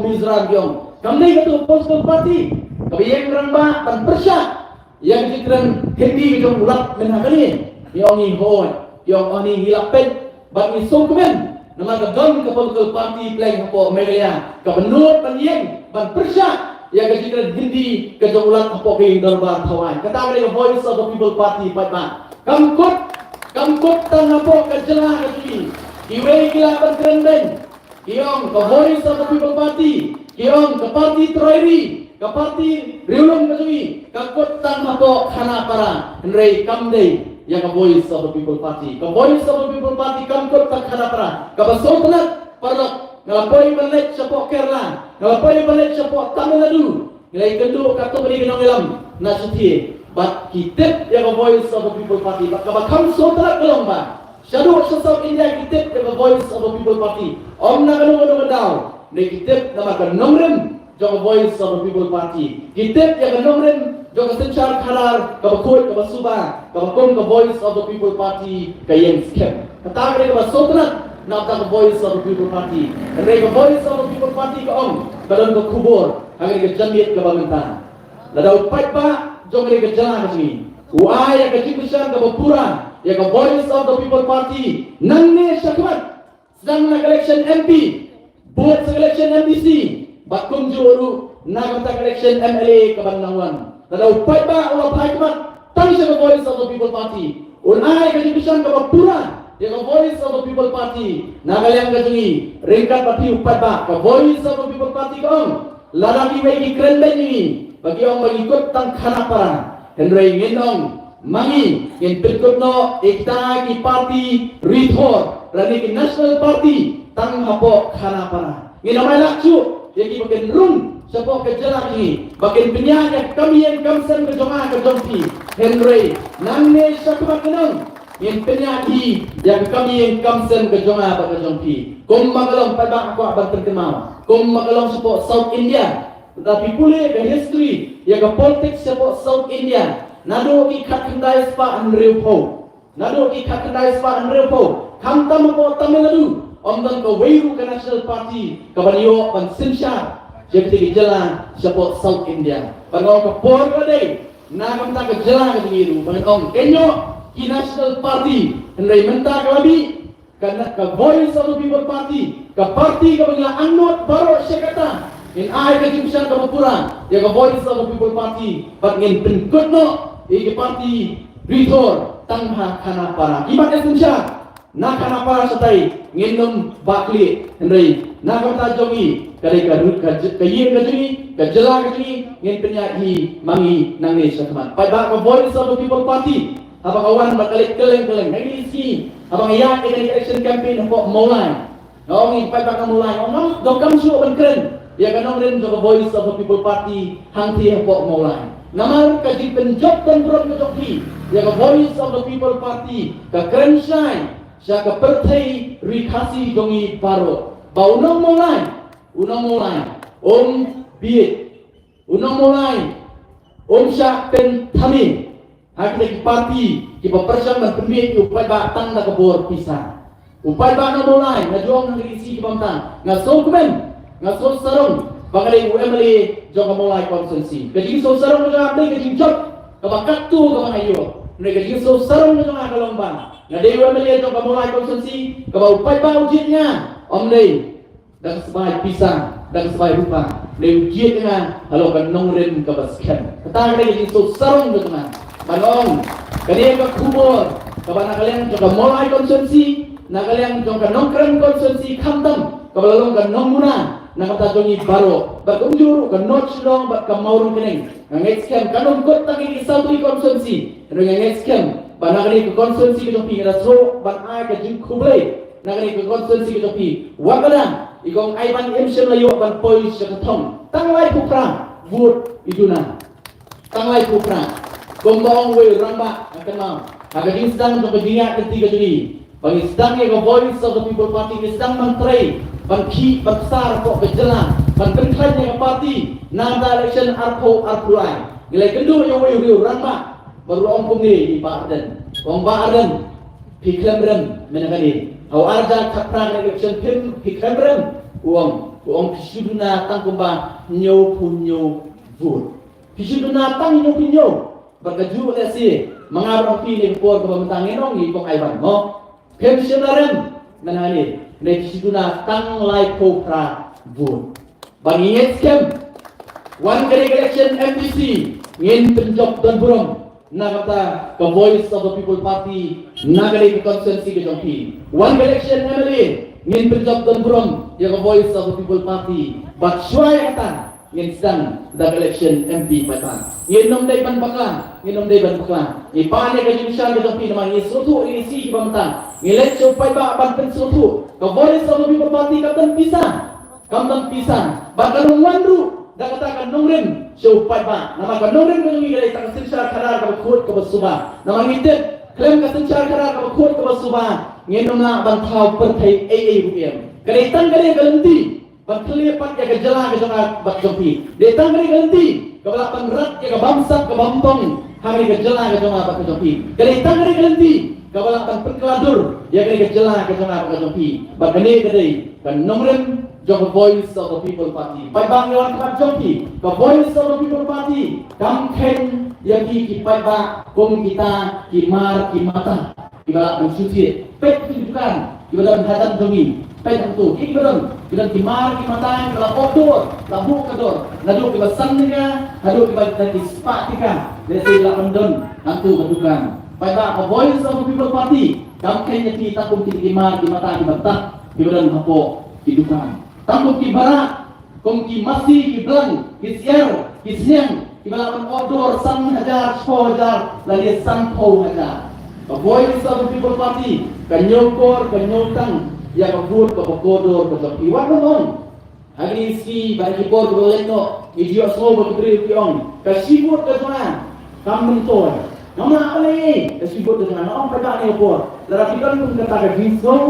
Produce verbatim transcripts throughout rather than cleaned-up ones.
Mizoram ki ong. Kam dei katu ka political party kaba ïeng rangbah ban pyrshah ïa ka jingkren Hindi ka jong u Lat mynta kane. Ki ong ngi hoi, ki ong ngi la peit bad ngi sngewkmen. Namar ka don ka political party pleng hapoh Meghalaya kaba nud ban ïeng ban pyrshah ïa ka jingkren Hindi ka jong u Lat hapoh ka ïing dorbar thawai. Kata ka dei ka Voice of the People Party paidbah. Kam kut, kam kut tang hapoh ka jylla ka jong ngi. Kiwei ki lah ban kren beiñ. Ki ong ka Voice of the People Party, ki ong ka party trai ri, ka party riewlum ka jong ngi, ka kut tang hapoh Khanapara, hynrei kam dei ïa ka Voice of the People Party. Ka Voice of the People Party kam kut tang Khanapara. Kaba sngewtynnat paralok, nga la poi ban leit shapoh Kerala, nga la poi ban leit shapoh Tamil Nadu, nga la ïakynduh katto katne ki nongïalam na shathie, bad ki tip ïa ka Voice of the People Party. Bad kaba kham sngewtynnat ka long ba shaduh sha South India ki tip ïa ka Voice of the People Party. Ym na kano kano ka daw, ne ki tip namar ka nongrim jong ka Voice of the People Party. Ki tip ïa ka nongrim jong ka synshar khadar kaba khuid, kaba suba, kaba kum ka Voice of the People Party ka ïeng skhem. Kata ka dei kaba sngewtynnat na bynta ka Voice of the People Party. Hynrei ka Voice of the People Party ka ong, ka don ka khubor ha kane ka janmiet kaba mynta. Lada u paidbah jong kane ka jylla ka jong ngi u ai ïa ka jingkyrshan kaba pura ïa ka Voice of the People Party, nangne shakhmat, sdang na ka election M P, bud sa ka election M D C, bad kumjuh ruh na ka bynta ka election M L A kaban nang wan. Lada u paidbah u la phai khmat tang sha ka Voice of the People Party, un ai ka jingkyrshan kaba pura ïa ka Voice of the People Party na ka liang ka jong ngi. Ryngkat bad phi u paidbah, ka Voice of the People Party ka ong, lada kiwei ki kren beiñ ïa ngi ba ki ong ba ngi kut tang Khanapara, hynrei ngin ong ma ngi ngin pynkut noh ïa kita ki party rithor lane ki national party tang hapoh Khanapara. Ngin ym ai lah shuh ïa ki ba kin rung shapoh ka jylla ka jong ngi, ba kin pynïaid ïa ka kam ïing kam sem ka jong nga ka jong phi. Hynrei nangne shakhmat ngin ong, ngin pynïaid hi ïa ka kam ïing kam sem ka jong nga bad ka jong phi. Kumba ka long, paidbah, nga kwah ban pynkynmaw, kumba ka long shapoh South India. Lada phi pule ka history ïa ka politics shapoh South India, naduh ki khatkhyndai spah hynriewphew, naduh ki khatkhyndai spah hynriewphew, khamtam hapoh Tamil Nadu, ym don kawei ruh ka national party kaban ïoh ban synshar ïa kita ki jylla shapoh South India. Bad nga ong ka por ka dei na ka bynta ka jylla ka jong ngi ruh ban ong, kynnoh ki national party, hynrei mynta ka la mih ka, ka Voice of the People Party, ka party kaba ngi la angnud baroh shi katta. Ngin ai ka jingkyrshan kaba pura ïa ka Voice of the People Party bad ngin pynkut noh ïa ki party rithor tang ha Khanapara. Ki mat ïa synshar na Khanapara shatai ngin ym baklieh, hynrei na ka bynta jong ngi ka dei ka, ka, ka ïing ka jong ngi, ka jylla ka jong ngi, ngin pynïaid hi ma ngi nangne shakhmat. Paidbah, ka Voice of the People Party haba ka wan bad ka leit kylleng kylleng, ha kine ki sngi haba nga ïaid ïa ka election campaign hapoh Mawlai, nga ong ïa ki paidbah na Mawlai, nga ong ngam donkam shuh ban kren ïa ka nongrim jong ka Voice of the People Party hangtei hapoh Mawlai. Namar ka jingpynjop pynburom ka jong phi ïa ka Voice of the People Party ka kren shai sha ka pyrthei ri Khasi jong ngi baroh. Ba u nong Mawlai, u nong Mawlai um bieit, u nong Mawlai um shah pynthame ha kita ki party kiba pyrshang ban pynbieit ïa u paidbah tang da ka bor pisa. U paidbah na Mawlai, nga ju ong ha kine ki sngi kiba mynta, nga sngewkmen, nga sngewsarong ba nga dei u M L A jong ka Mawlai constituency. Ka jingsngewsarong ka jong nga dei ka jingjop kaba katto kaba nga ïoh. Hynrei ka jingsngewsarong ka jong nga ka long ba nga dei u M L A jong ka Mawlai constituency, kaba u paidbah u jied ïa nga ym dei da ka sbai pisa, da ka sbai rupa, hynrei u jied ïa nga halor ka nongrim kaba skhem. Kata ka dei ka jingsngewsarong ka jong nga. Ban ong, kane ka khubor kaba na ka liang jong ka Mawlai constituency, na ka liang jong ka Nongkrem constituency khamtam, kaba la long ka nongmuna na ka bynta jong ngi baroh. Bad kumjuh ruh ka North Shillong bad ka Mawryngkneng. Nga ngeit skhem kan ym kut tang ïa ki Sawtri constituency, hynrei nga ngeit skhem ba na kane ka constituency ka jong phi, nga da sngewbha ban ai ka jingkhublei na kane ka constituency ka jong phi. Wat lada i kong Aiban im shym la ïoh ban poi sha ka thong, tang laiphew phra vote i duna. Tang laiphew phra. Kumba ong uwei u rangbah, nga kynmaw, ha ka jingsdang jong ka jingïaid lynti ka jong ngi, ba ngi sdang ïa ka Voice of the People Party, ngi sdang ban trei, ban khih, ban ksar hapoh ka jylla, ban pynkhlaiñ ïa ka party na ka election arphew arphew lai. Ngi la ïakynduh ïa uwei u riew rangbah, ba u ong kumne, i Bah Ardent. Ong, Bah Ardent, phi khlem rem mynne ka dei, ha u ar hajar khatphra ka election phi, phi khlem rem? U ong, Ko ong phi shu duna tang kumba hynñiewphew hynñiew vote. Phi shu duna tang hynñiewphew hynñiew. Bad kajuh lehse ma nga bad phi ne ka por kaba mynta ngin ong i kong Aiwan mo. Phi shu duna rem. Mynta ne ne phi shu duna tang laiphew phra vote. Ba ngi ngeit skhem wan ka election M D C ngin pynjop don burom na kata ka Voice of the People Party na ka dei ka constituency ka jong phi. Wan ka election M L A ngin pynjop don burom ïa ka Voice of the People Party. Bad shuwa ïa kata ngin sdang da ka election M P paidbah. Ngin ym dei ban bakla, ngin ym dei ban bakla. Ngi pan ïa ka jingshisha ka jong phi namar ngi sngewthuh ïa ki sngi kiba mynta. Ngi leit sha u paidbah ban pynsngewthuh. Ka Voice of the People Party ka don pisa. Kam don pisa. Bad ka nongwan ruh da kata ka nongrim sha u paidbah. Namar ka nongrim ka jong ngi ka dei tang ka synshar khadar kaba khuid kaba suba. Namar ngi tip khlem ka synshar khadar kaba khuid kaba suba ngin ym lah ban thaw pyrthei ei ei ruh em. Ka dei tang ka dei ka lynti ban khlieh pat ïa ka jylla ka jong nga bad jong phi. Dei tang ka dei ka lynti kaba lah ban rat ïa ka bamsap ka bamtong ha ka dei ka jylla ka jong nga bad ka jong phi. Ka dei tang ka dei ka lynti kaba lah ban pynkylla dur ïa ka dei ka jylla ka jong nga bad ka jong phi. Bad kane ka dei ka nongrim jong ka Voice of the People Party. Paidbah ngi wan khmat jong phi, ka Voice of the People Party kam kheiñ ïa phi ki paidbah kum kita ki mar ki mata kiba lah ban shu thied. Peit ki dukan kiba don hajan jong ngi, peit hangto kiba don, ki don ki mar ki mata kiba la pok dur, la buh ka dur, naduh kiba san tyngka haduh kiba don ki spah tyngka. Lehse lah ban don hangto ka dukan. Paidbah, ka Voice of the People Party kam kheiñ ïa phi tang kum kita ki mar ki mata kiba tah kiba don hapoh ki dukan. Tang kum ki barak, kum ki masi, ki blang, ki syiar, ki sniang, kiba lah ban order san hajar, shiphew hajar, lane sanphew hajar. Ka Voice of the People Party ka ñiewkor, ka ñiewtang ïa ka vote kaba kordor ka jong phi. Wat nym ong ha kine ki sngi bad ha ki por kiba leit noh ngi ju ïohsngew ba ki briew ki ong ka shi vote ka jong nga kam myntoi. Ngam lah ban leh ei ei, ka shi vote ka jong nga. Nga ong paidbah, ha kane ka por lada phi don kum kata ka jingsngew,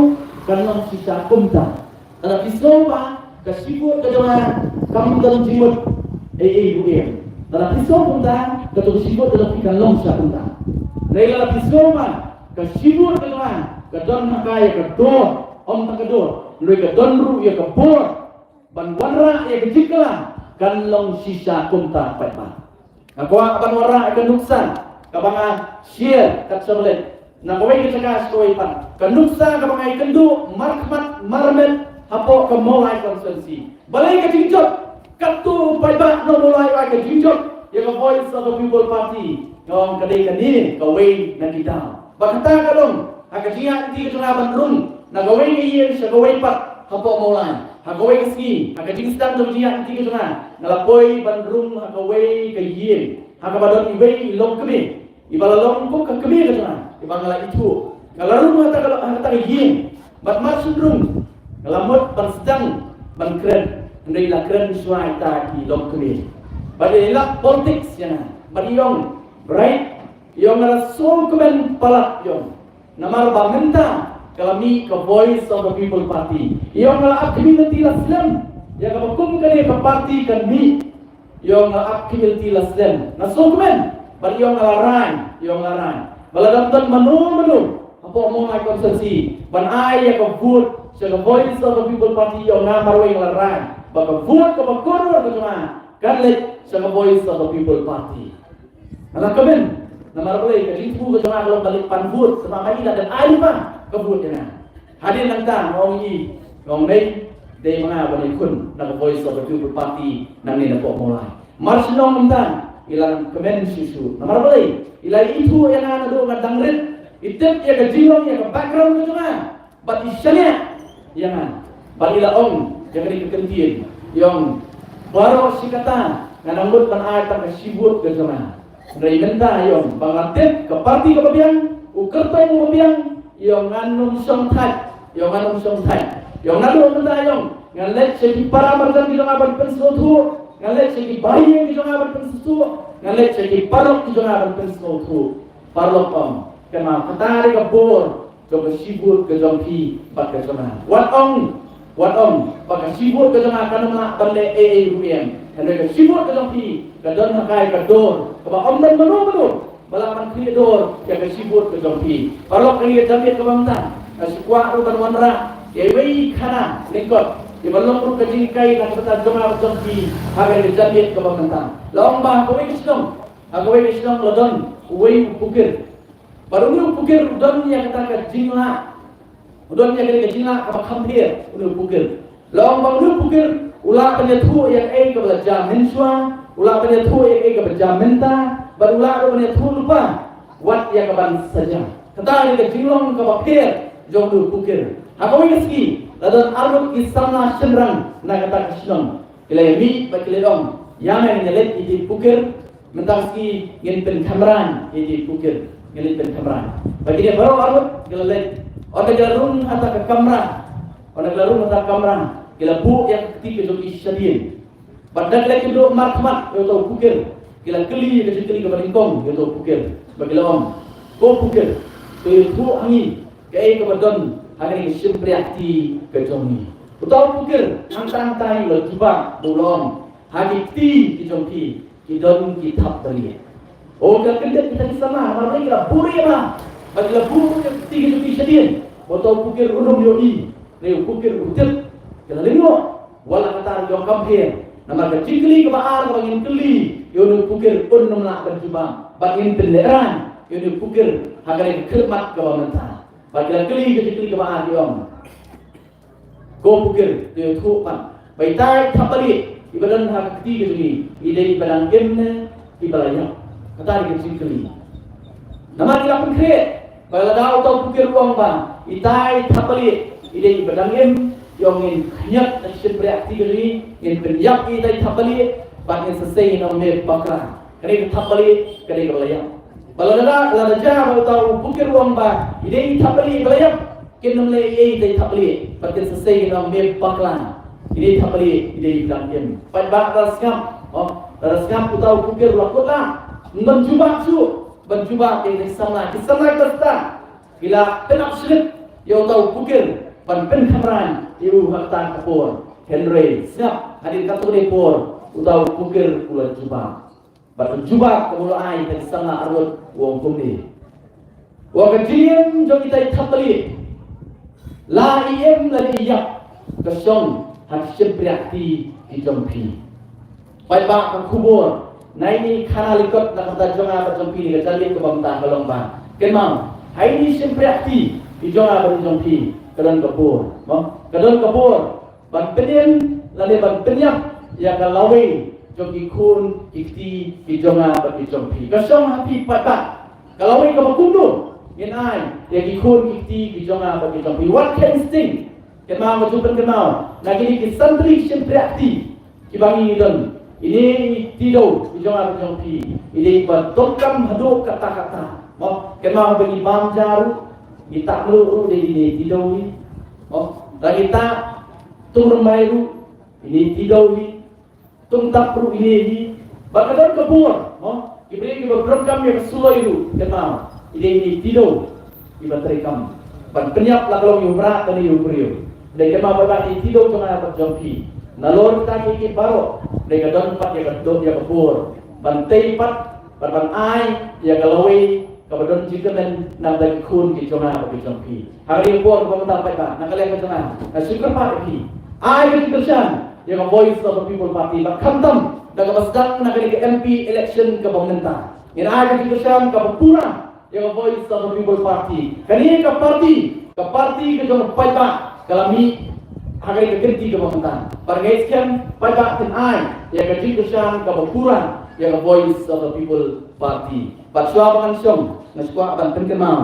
kan long shisha kumta. Lada phi sngew ba ka shi vote ka jong nga kam don jingmut ei ei ruh em, lada phi sngew kumta, kato ka shi vote ka jong phi kan long shisha kumta. Hynrei lada phi sngew ba ka shi vote ka jong nga ka don ha ka ïa ka dur, ym tang ka dur, hynrei ka don ruh ïa ka bor ban wanrah ïa ka jingkylla, kan long shisha kumta paidbah. Nga kwah ban wanrah ïa ka nuksa kaba nga share kat shaba leit na kawei ka jaka sha kawei pat. Ka nuksa kaba nga ïakynduh markhmat marmet hapoh ka Mawlai constituency. Balei ka jingjop? Katto paidbah na Mawlai ai ka jingjop ïa ka Voice of the People Party. Nga ong ka dei kane kawei na ki daw. Ba kata ka long ha ka jingïaid lynti ka jong nga ban rung na kawei ka ïing sha kawei pat hapoh Mawlai. Ha kawei ka sngi ha ka jingsdang jong ka jingïaid lynti ka jong nga, nga la poi ban rung ha kawei ka ïing ha kaba don iwei i longkmie, iba la long kum ka kmie ka jong nga, iba nga la ithuh. Nga la rung ha kata ka, ha kata ka ïing. Bad mar shu rung nga la mut ban sdang ban kren, hynrei la kren shuwa ïa kita ki longkmie. Bad i la lap politics ïa nga. Bad i ong, Bright, i ong, nga la sngewkmen palat, i ong. Namar ba mynta ka la mih ka Voice of the People Party. I ong, nga la ap khmih lynti la slem ïa kaba kum kane ka party kan mih. I ong, nga la ap khmih lynti la slem, nga sngewkmen. Bad i ong, nga la rai, i ong, nga la rai ba lada ym don mano mano hapoh Mawlai constituency ban ai ïa ka vote sha ka Voice of the People Party, i ong, nga marwei nga la rai ba ka vote kaba kordor ka jong nga kan leit sha ka Voice of the People Party. Nga la kmen. Namar balei? Ka jingthmu ka jong nga ka long ban leit pan vote, sngewbha ma i la dep ai lypa ka vote ïa nga. Hadien nangta nga ong ïa i, nga ong, Mei, dei ma nga ban ïakhun na ka Voice of the People Party nangne napoh Mawlai. Mar shu ong kumta i la kmen shuh shuh. Namar balei? I la ithuh ïa nga naduh nga dang rit, i tip ïa ka jinglong, ïa ka background ka jong nga. Bad i shaniah ïa nga. Bad i la ong ïa kane ka kyntien, i ong, baroh shi katta nga nang mut ban ai tang ka shi vote ka jong nga. Hynrei mynta, i ong, ba nga tip ka party kaba biang, u kyrtong uba biang, i ong, ngan ym shong thait, i ong, ngan ym shong thait. I ong, naduh mynta, i ong, ngan leit sha ki para marjan ki jong nga ban pynsngewthuh, ngan leit sha ki bahaïing ki jong nga ban pynsngewthuh, ngan leit sha ki paralok ki jong nga ban pynsngewthuh. Paralok, ong, kynmaw, kata dei ka bor jong ka shi vote ka jong phi bad ka jong nga. Wat ong, wat ong ba ka shi vote ka jong nga kan ym lah ban leh ei ei ruh em. Hynrei ka shi vote ka jong phi ka don ha ka ïa ka dur kaba ym don mano mano ba lah ban khlieh dur ïa ka shi vote ka jong phi. Paralok, ha kane ka janmiet kaba mynta nga shu kwah ruh ban wanrah ïa iwei i khana lyngkot. Ïa ban long ruh ka jinghikai na ka bynta jong nga bad jong phi ha kane ka janmiet kaba mynta. La ong ba ha kawei ka shnong, ha kawei ka shnong la don uwei u pukir. Bad une u pukir u don ïa kata ka jinglah, u don ïa kata ka jinglah kaba kham pher une u pukir. La ong ba une u pukir u lah ban ïathuh ïa kaei kaba la jia mynshuwa, u lah ban ïathuh ïa kaei kaba jia mynta, bad u lah ruh ban ïathuh lypa wat ïa kaban sa jia. Kata ka dei ka jinglong kaba pher jong une u pukir. Ha kawei ka sngi la don arngut ki samla shynrang na kata ka shnong. Ki la ïa mih bad ki la ong, ïa me ngin ïa leit ïa itei i pukir, mynta ka sngi ngin pynkhamran ïa itei i pukir, ngin leit pynkhamran. Bad kine baroh arngut ki la leit. Ynda ki la rung ha kata ka kamra, ynda ki la rung ha kata ka kamra, ki la buh ïa ka kti ka jong ki shadien. Bad da ki la ïakynduh markhmat ïa uta u pukir, ki la kylli ïa ka jingkylli kaba nyngkong ïa uta u pukir. Bad ki la ong, ko pukir, to ïathuh ha ngi kaei kaba don ha kane ka shympriahti ka jong ngi. Uta u pukir hangta hangta u la jubab bad u la ong, ha ki kti ki jong phi ki don ki thapbalieh. O, ki la kyndit kita ki samla, namar balei? Ki la buhrieh bha. Bad ki la buh ïa ka kti ka jong ki shadien. Bad uta u pukir um ïohi, ne u pukir u tip. Ki la lyngngoh. Wat la katta ruh kam pher, namar ka jingkylli kaba ar kaba ngin kylli ïa une u pukir, un ym lah ban jubab. Bad ngin pynlehraiñ ïa une u pukir ha kane ka khyrmat kaba mynta. Bad ki la kylli ka jingkylli kaba ar, ki ong, ko pukir, to ïathuh pat ba itai i thapbalieh iba don ha ka kti ka jong ngi, i dei iba dang im ne iba la ïap? Kata dei ka jingkylli. Namar ki la pynkhreh ba lada uta u pukir u ong ba itai i thapbalieh i dei iba dang im, ki ong, ngin khñiot na ka shympriahti ka jong ngi, ngin pynïap ïa itai i thapbalieh bad ngin sa sei ïa une u mep bakla. Kane ka thapbalieh ka dei kaba la ïap. Bad lada, lada jia ba uta u pukir u ong ba i dei i thapbalieh iba la ïap, kin ym leh ei ei da i thapbalieh, bad kin sa sei ïa une u mep bakla. I dei i thapbalieh i dei iba dang im. Paidbah, lada sngap, oh, lada sngap, uta u pukir u la kut lah. Ym ban jubab shuh, ban jubab ïa ki samla, ki samla ki la stad. Ki la pynap shlip ïa uta u pukir ban pynkhamran ïa u ha kata ka por. Hynrei sngap, hadien katto katne por uta u pukir u la jubab. Bad ka jubab kaba u la ai ha ki samla arngut u ong kumne. U ong, ka jingim jong itai i thapbalieh, la i im lane i ïap, ka shong ha ki shympriahti ki jong phi. Paidbah, ka khubor na ine i khana lyngkot na ka bynta jong nga bad jong phi ha ka janmiet kaba mynta ka long ba, kynmaw, ha ine i shympriahti ki jong nga bad jong phi ka don ka bor, mo? Ka don ka bor ban pynim lane ban pynïap ïa ka lawei jong ki khun ki kti ki jong nga bad ki jong phi. Ka shong ha phi paidbah. Ka lawei kaba kumno ngin ai ïa ki khun ki kti ki jong nga bad ki jong phi? Wat kheiñ sting. Kynmaw, nga ju pynkynmaw na kine ki san tylli ki shympriahti kiba ngi don. Ine i Tido i jong nga bad jong phi, i dei iba donkam haduh katta katta. Mo, kynmaw, haba ngi bam ja ruh, ngi tah mluh ruh, dei ine i Tido hi. Mo, lada ngi tah tungrymbai ruh, ine i Tido hi. Tungtap ruh, ine hi. Bad ka don ka bor, mo, ki briew kiba pyndonkam ïa ka suloi ruh, kynmaw, i dei ine i Tido iba treikam ban pynïap, la ka long ïa u mrad lane ïa u briew. Dei, kynmaw, ba i Tido jong nga bad jong phi, nalor kita kiei kiei baroh, dei, ka don pat ïa ka don ïa ka bor ban tei pat, ban, ban ai ïa ka lawei kaba don jingkmen na ka bynta ki khun ki jong nga bad ki jong phi. Ha kane ka por kaba mynta, paidbah, na ka liang ka jong nga, nga shu kyrpad ïa phi, ai ka jingkyrshan ïa ka Voice of the People Party, bad khamtam da kaba sdang na kane ka M P election kaba mynta. Ngin ai ka jingkyrshan kaba pura ïa ka Voice of the People Party. Kane ka party, ka party ka jong u paidbah, ka la mih ha kane ka kynti kaba mynta. Bad nga ngeit skhem paidbah kin ai ïa ka jingkyrshan kaba pura ïa ka Voice of the People Party. Bad shuwa ba ngan shong, nga sngewkwah ban pynkynmaw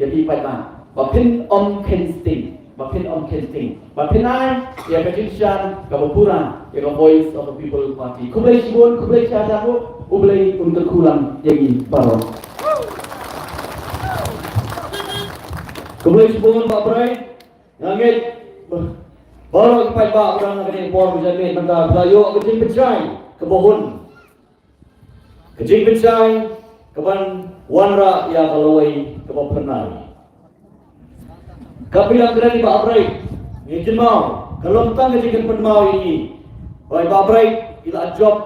ïa phi paidbah ba phin ym kheiñ sting, ba phin ym kheiñ sting, ba phin ai ïa ka jingkyrshan kaba pura ïa ka Voice of the People Party. Khublei shibun, khublei shihajar nguh, U Blei un kyrkhu lang ïa ngi baroh. Khublei shibun Bah Bright. Nga ngeit baroh ki paidbah ba dang ha kane ka por ba janmiet mynta ba la ïoh ka jingpynshai kaba hun, ka jingpynshai kaban wanrah ïa ka lawei kaba phyrnai. Ka phi dang kren, i Bah Bright, ngi kynmaw, ka long tang ka jingkynmaw ïa ngi ba i Bah Bright i la jop,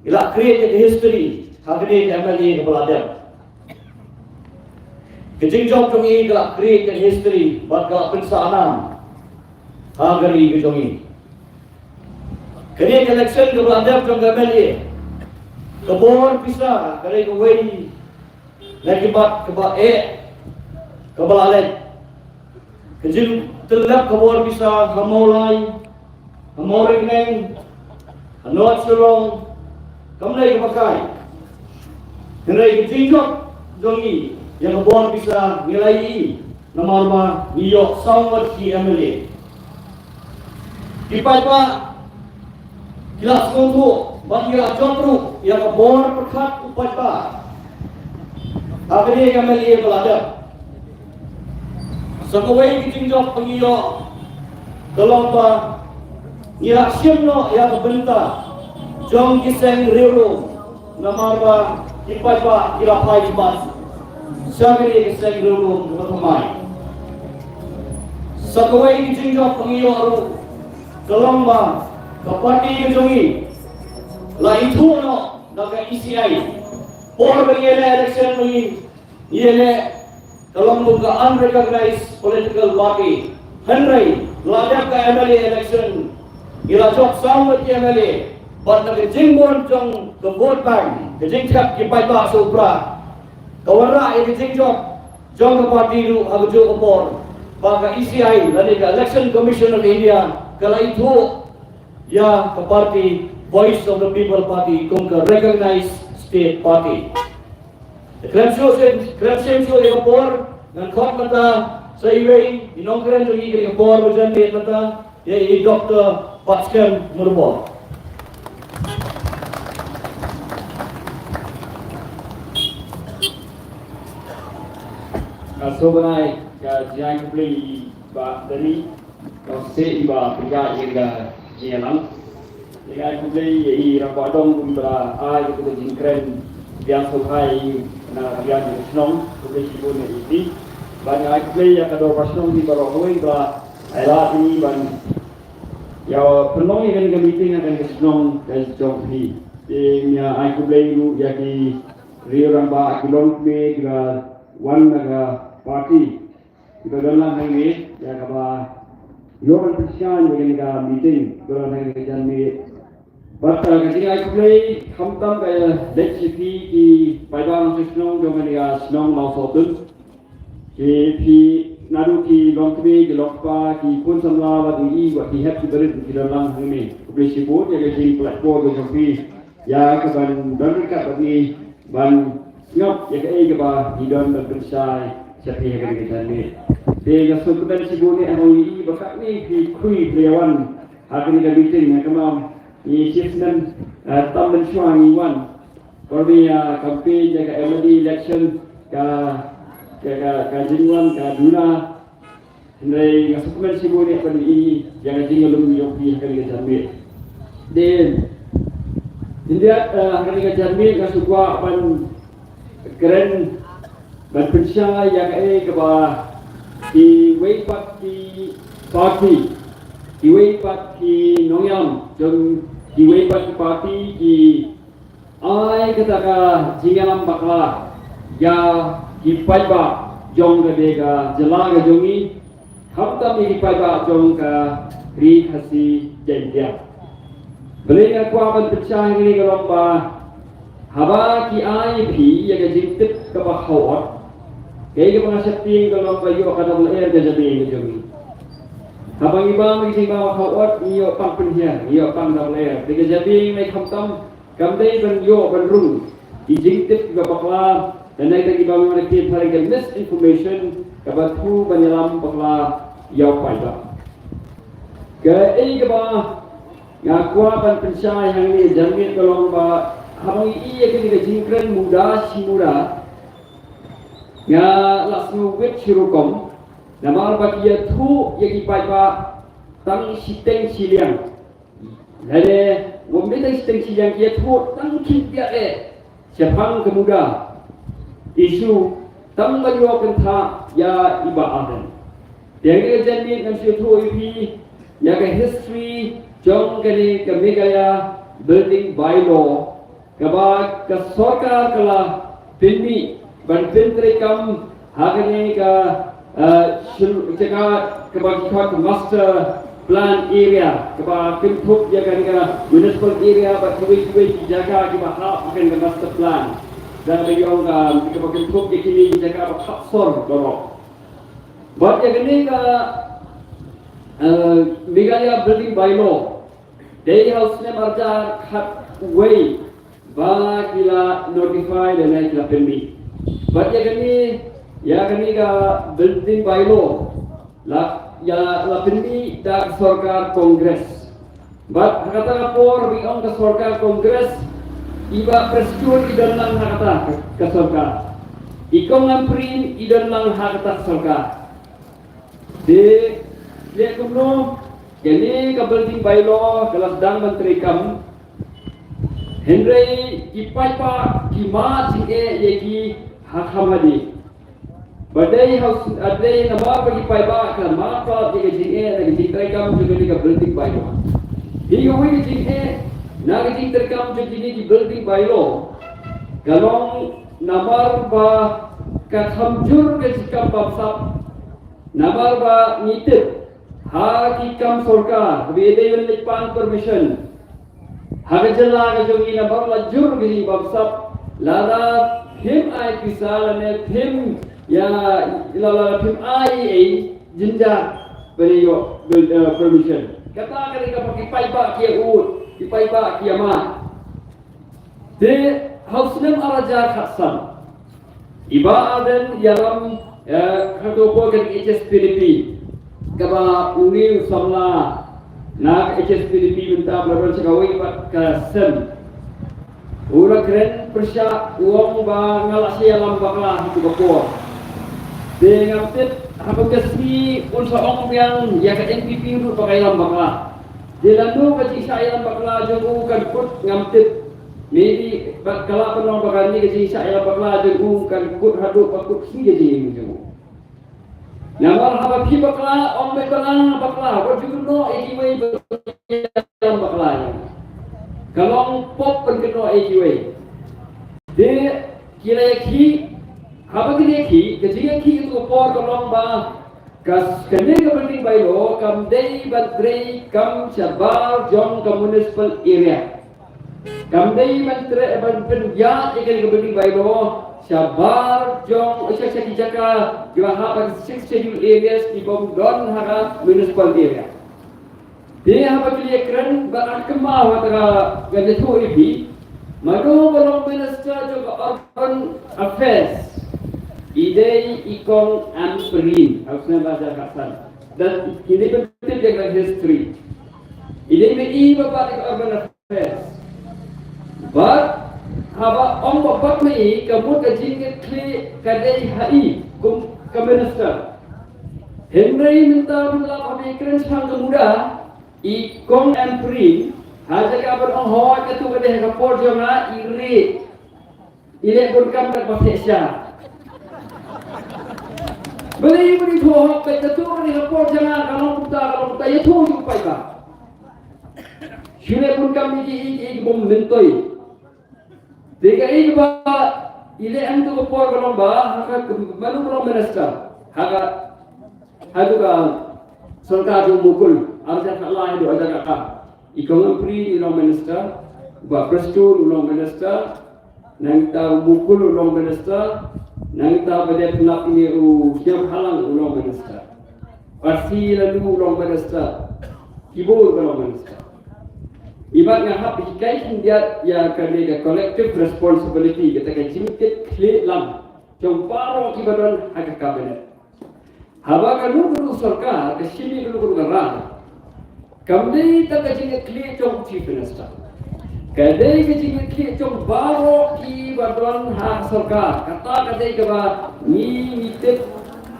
i la create ïa ka history ha kane ka M L A kaba la dep. Ka jingjop jong i ka la create ïa ka history bad ka la pynsah nam. ha ka ri ka jong ngi. Kane ka election kaba la dep jong ka M L A, ka bor pisa ka dei kawei na ki mat kaba eh kaba la leit. Ka jingtyllep ka bor pisa ha Mawlai, ha Mawryngkneng, ha North Shillong, kam dei kaba kai. Hynrei ka jingjop jong ngi ïa ka bor pisa ngi la ïohi namar ba ngi ïoh saw ngut ki M L A. Ki paidbah ki la sngewthuh ba ki la jop ruh ïa ka bor pyrkhat u paidbah ha kane ka M L A ba la dep. Sa kawei ka jingjop ba ngi ïoh ka long ba ngi la shim noh ïa ka bynta jong ki seng riewlum. Namar ba ki paidbah ki la phai bad sha kane ka seng riewlum kaba thymmai. Sa kawei ka jingjop ba ngi ïoh ruh ka long ba ka party ka jong ngi la ithuh noh da ka E C I. Por ba ngi ïaleh election ba ngi ïaleh ka long kum ka unrecognized political party. Hynrei la dep ka M L A election, ngi la jop saw ngut ki M L A. Bad na ka jingbun jong ka vote bank, ka jingthep ki paidbah sha u prah, ka wanrah ïa ka jingjop jong ka party ruh ha kajuh ka por ba ka E C I lane ka Election Commission of India ka la ithuh ïa ka party Voice of the People Party kum ka recognized state party. Khlem shuh shuh, khlem shuh shuh ïa ka por, ngan khot mynta sa iwei i nongkren jong ngi ha ka por ba jan miet mynta, ïa i Doctor Batskhem Myrboh. Nga sngewbha ban ai ka jingai khublei i Bah Dani. Ka seh iba pynjah ïa ka jingïalang. Ïa ka khublei ïa i Rangbah Dong iba ai ïa ka jingkren biang sngewbha ïa i na ka biang jong ka shnong. Khublei shibun ïa i. Bad nga ai khublei ïa ka dorbar shnong iba baroh kawei ba ai lad ïa i ban ïa pynlong ïa kane ka meeting ha kane ka shnong ka jong phi. Te nga ai khublei ruh ïa ki riew rangbah ki longkmie kiba wan na ka party. Kiba don lang hangne ïa kaba ïoh ban pynshai ïa kane ka meeting kiba don hangne ka janmiet. Bad, uh, ka jingai khublei khamtam ka leit sha phi ki paidbah nongshong shnong jong kane ka shnong Mawsohtun. Ki phi naduh ki longkmie ki longkpa ki khun samla bad i wat ki hep ki barit ki don lang hangne. Khublei shibun ïa ka jingpynlait por ka jong phi. Ïa ka ban don ryngkat bad ngi ban sngap ïa kaei kaba ngi don ban pynshai sha phi ha kane ka janmiet. Te nga sngewkmen shibun ïa ngi ba katne phi khrui phi wan ha kane ka meeting, ha kaba ngi shisnem, eh, tam mynshuwa ngi wan. Kawei ïa campaign ïa ka M L A election ka, ka, ka, ka jingwan ka duna. Hynrei nga sngewkmen shibun ïa phi ïa ka jingïalum jong phi ha kane ka janmiet. Te hynrei, eh, ha kane ka janmiet nga sngewkwah ban kren ban pynshai ïa kaei kaba kiwei pat ki party, kiwei pat ki nongïalam jong kiwei pat ki party ki ai kata ka jingïalam bakla ïa ki paidbah jong kane ka jylla ka jong ngi, khamtam ïa ki paidbah jong ka Ri Khasi Jaiñtia. Balei nga kwah ban pynshai hangne ka long ba haba ki ai ïa phi ïa ka jingtip kaba khaw ot, kaei kaba nga sheptieng ka long ba ïoh ka double air ka jabieng ka jong ngi. Haba ngi bam ïa ka jingbam kaba khaw ot ngi ïoh pang pynhiar, ngi ïoh pang double air. Te ka jabieng ngi khamtam kam dei ban ïoh ban rung ki jingtip kiba bakla, lane kita kiba mano ki phareng ka misinformation kaba thmu ban ïalam bakla ïa u paidbah. Kaei kaba nga kwah ban pynshai hangne janmiet ka long ba haba ngi ïohi ïa kane ka jingkren muda shi muda, nga la sngew wit shi rukom namar ba ki ïathuh ïa ki paidbah tang shiteng shiliang. Lane, ngam dei tang shiteng shiliang, ki ïathuh tang khyndiat eh shaphang ka muda issue, tang ban ïoh kynthah ïa i Bah Ardent. Te hangne ka janmiet ngan shu ïathuh ïa phi ïa ka history jong kane ka Meghalaya Building Bylaw kaba ka sorkar ka la pynmih ban pyntreikam ha kane ka, eh, shil-, jaka kaba ki khot ka master plan area kaba kynthup ïa kane ka municipal area bad kiwei kiwei ki jaka kiba hap ha kane ka master plan. Da kaba ïong ka kaba kynthup ïa kine ki jaka ba khap sor baroh. Bad ïa kane ka, eh, Meghalaya Building Bylaw dei ha u snem arhajar khatwei ba ki la notify lane ki la pynmih. Bad ïa kane, ïa kane ka Building Bylaw la, ïa la pynmih da ka sorkar Congress. Bad ha kata ka por ba ong ka sorkar Congress, i Bah Prestone i don lang ha kata ka, ka sorkar. I Kong Ampareen i don lang ha kata ka sorkar. Te leh kumno, kane ka Building Bylaw ka la sdang ban treikam. Hynrei ki paidbah ki mad jingeh ïa ki ha kham hadien. Ba dei ha u sn-, ba dei namar ba ki paidbah ki la mad palat ïa ka jingeh na ka jingtreikam jong kane ka Building Bylaw. Hi kawei ka jingeh na ka jingtreikam jong kine ki Building Bylaw ka long namar ba ka kham jur ka jingkam bamsap. Namar ba ngi tip ha ki kam sorkar ba ïadei bad leit pan permission ha ka jylla ka jong ngi, namar la jur ka jingbamsap, lada phim ai pisa lane phim ïa, la, la phim ai ei jynjar ban ïoh bil-, eh, permission. Kata ka dei kaba ki paidbah ki ïa ud, ki paidbah ki ïa mad. Te ha u snem arhajar khatsan, i Bah Ardent ïalam, eh, ha kato ka por ka H S P D P, kaba une u samla na ka H S P D P mynta ba la don sha kawei pat ka sem. U la kren pyrshah, u ong ba nga la shu ïalam bakla ha kato ka por. Te ngam tip haba ka sngi un sa ong biang ïa ka N P P ruh ba ka ïalam bakla. Te lano ka jingshah ïalam bakla jong u kan kut ngam tip. Maybe ba ka la pynlong ba kane ka jingshah ïalam bakla jong u kan kut haduh ba kut hi ka jingim jong u. Namar haba phi bakla, ym dei ba nga bakla, wat ju kynnoh ïa kiwei ba ïalam bakla ïa nga. Ka long pop ban kynnoh ïa kiwei. Te ki la ïakhih, haba ki la ïakhih, ka jingïakhih kato ka por ka long ba ka, kane ka Building Bylaw kam dei ban treikam shabar jong ka municipal area. Kam dei ban trei, ban pynïaid ïa kane ka Building Bylaw shabar jong, sha, sha ki jaka kiba hap ha ka Sixth Schedule areas ki bym don ha ka municipal area. Te haba ki la ïakren bad ha ka, ma, wat ka, ka ïathuh ïa phi, mano ba long minister jong ka urban affairs? I dei i Kong Ampareen, ha u snem arhajar khatsan. Te ngi dei ban tip ïa ka history. I dei ma i ba bat ïa ka urban affairs. Bad haba ong ba bat ma i, ka mut ka jingkitkhlieh ka dei ha i kum ka minister. Hynrei mynta ba la, haba ïakren shaphang ka MUDA, i Kong Ampareen, ha jaka ban ong hooid kato ka dei ha ka por jong nga, i rieh. I leh bun kam da kaba theh sha. Balei ban ïathuh hok, kato ka dei ha ka por jong nga, ka long kumta, ka long kumta, ïathuh ïa u paidbah. Shu leh bun kam ïa ki, ïa ki, ïa ki bym myntoi. Te kaei kaba i leh ha kato ka por ka long ba, ha ka, mano ba long minister ha ka, ha kato ka sorkar jong u Mukul, arhajar khatlai haduh arhajar khatar. I Kong Ampareen i long minister, Bah Prestone u long minister, nangta u Mukul u long minister, nangta ba dep nap ine u Sniawbhalang u long minister. Percy Laloo u long minister. Ki bun ki long minister. Imat nga hap hikai khyndiat ïa kane ka collective responsibility, kata ka jingkitkhlieh lang jong baroh kiba don ha ka cabinet. Haba kano kano ka sorkar ka shim ïa kano kano ka rai, kam dei tang ka jingkitkhlieh jong u Chief Minister. Ka dei ka jingkitkhlieh jong baroh kiba don ha ka sorkar. Kata ka dei kaba ngi, ngi tip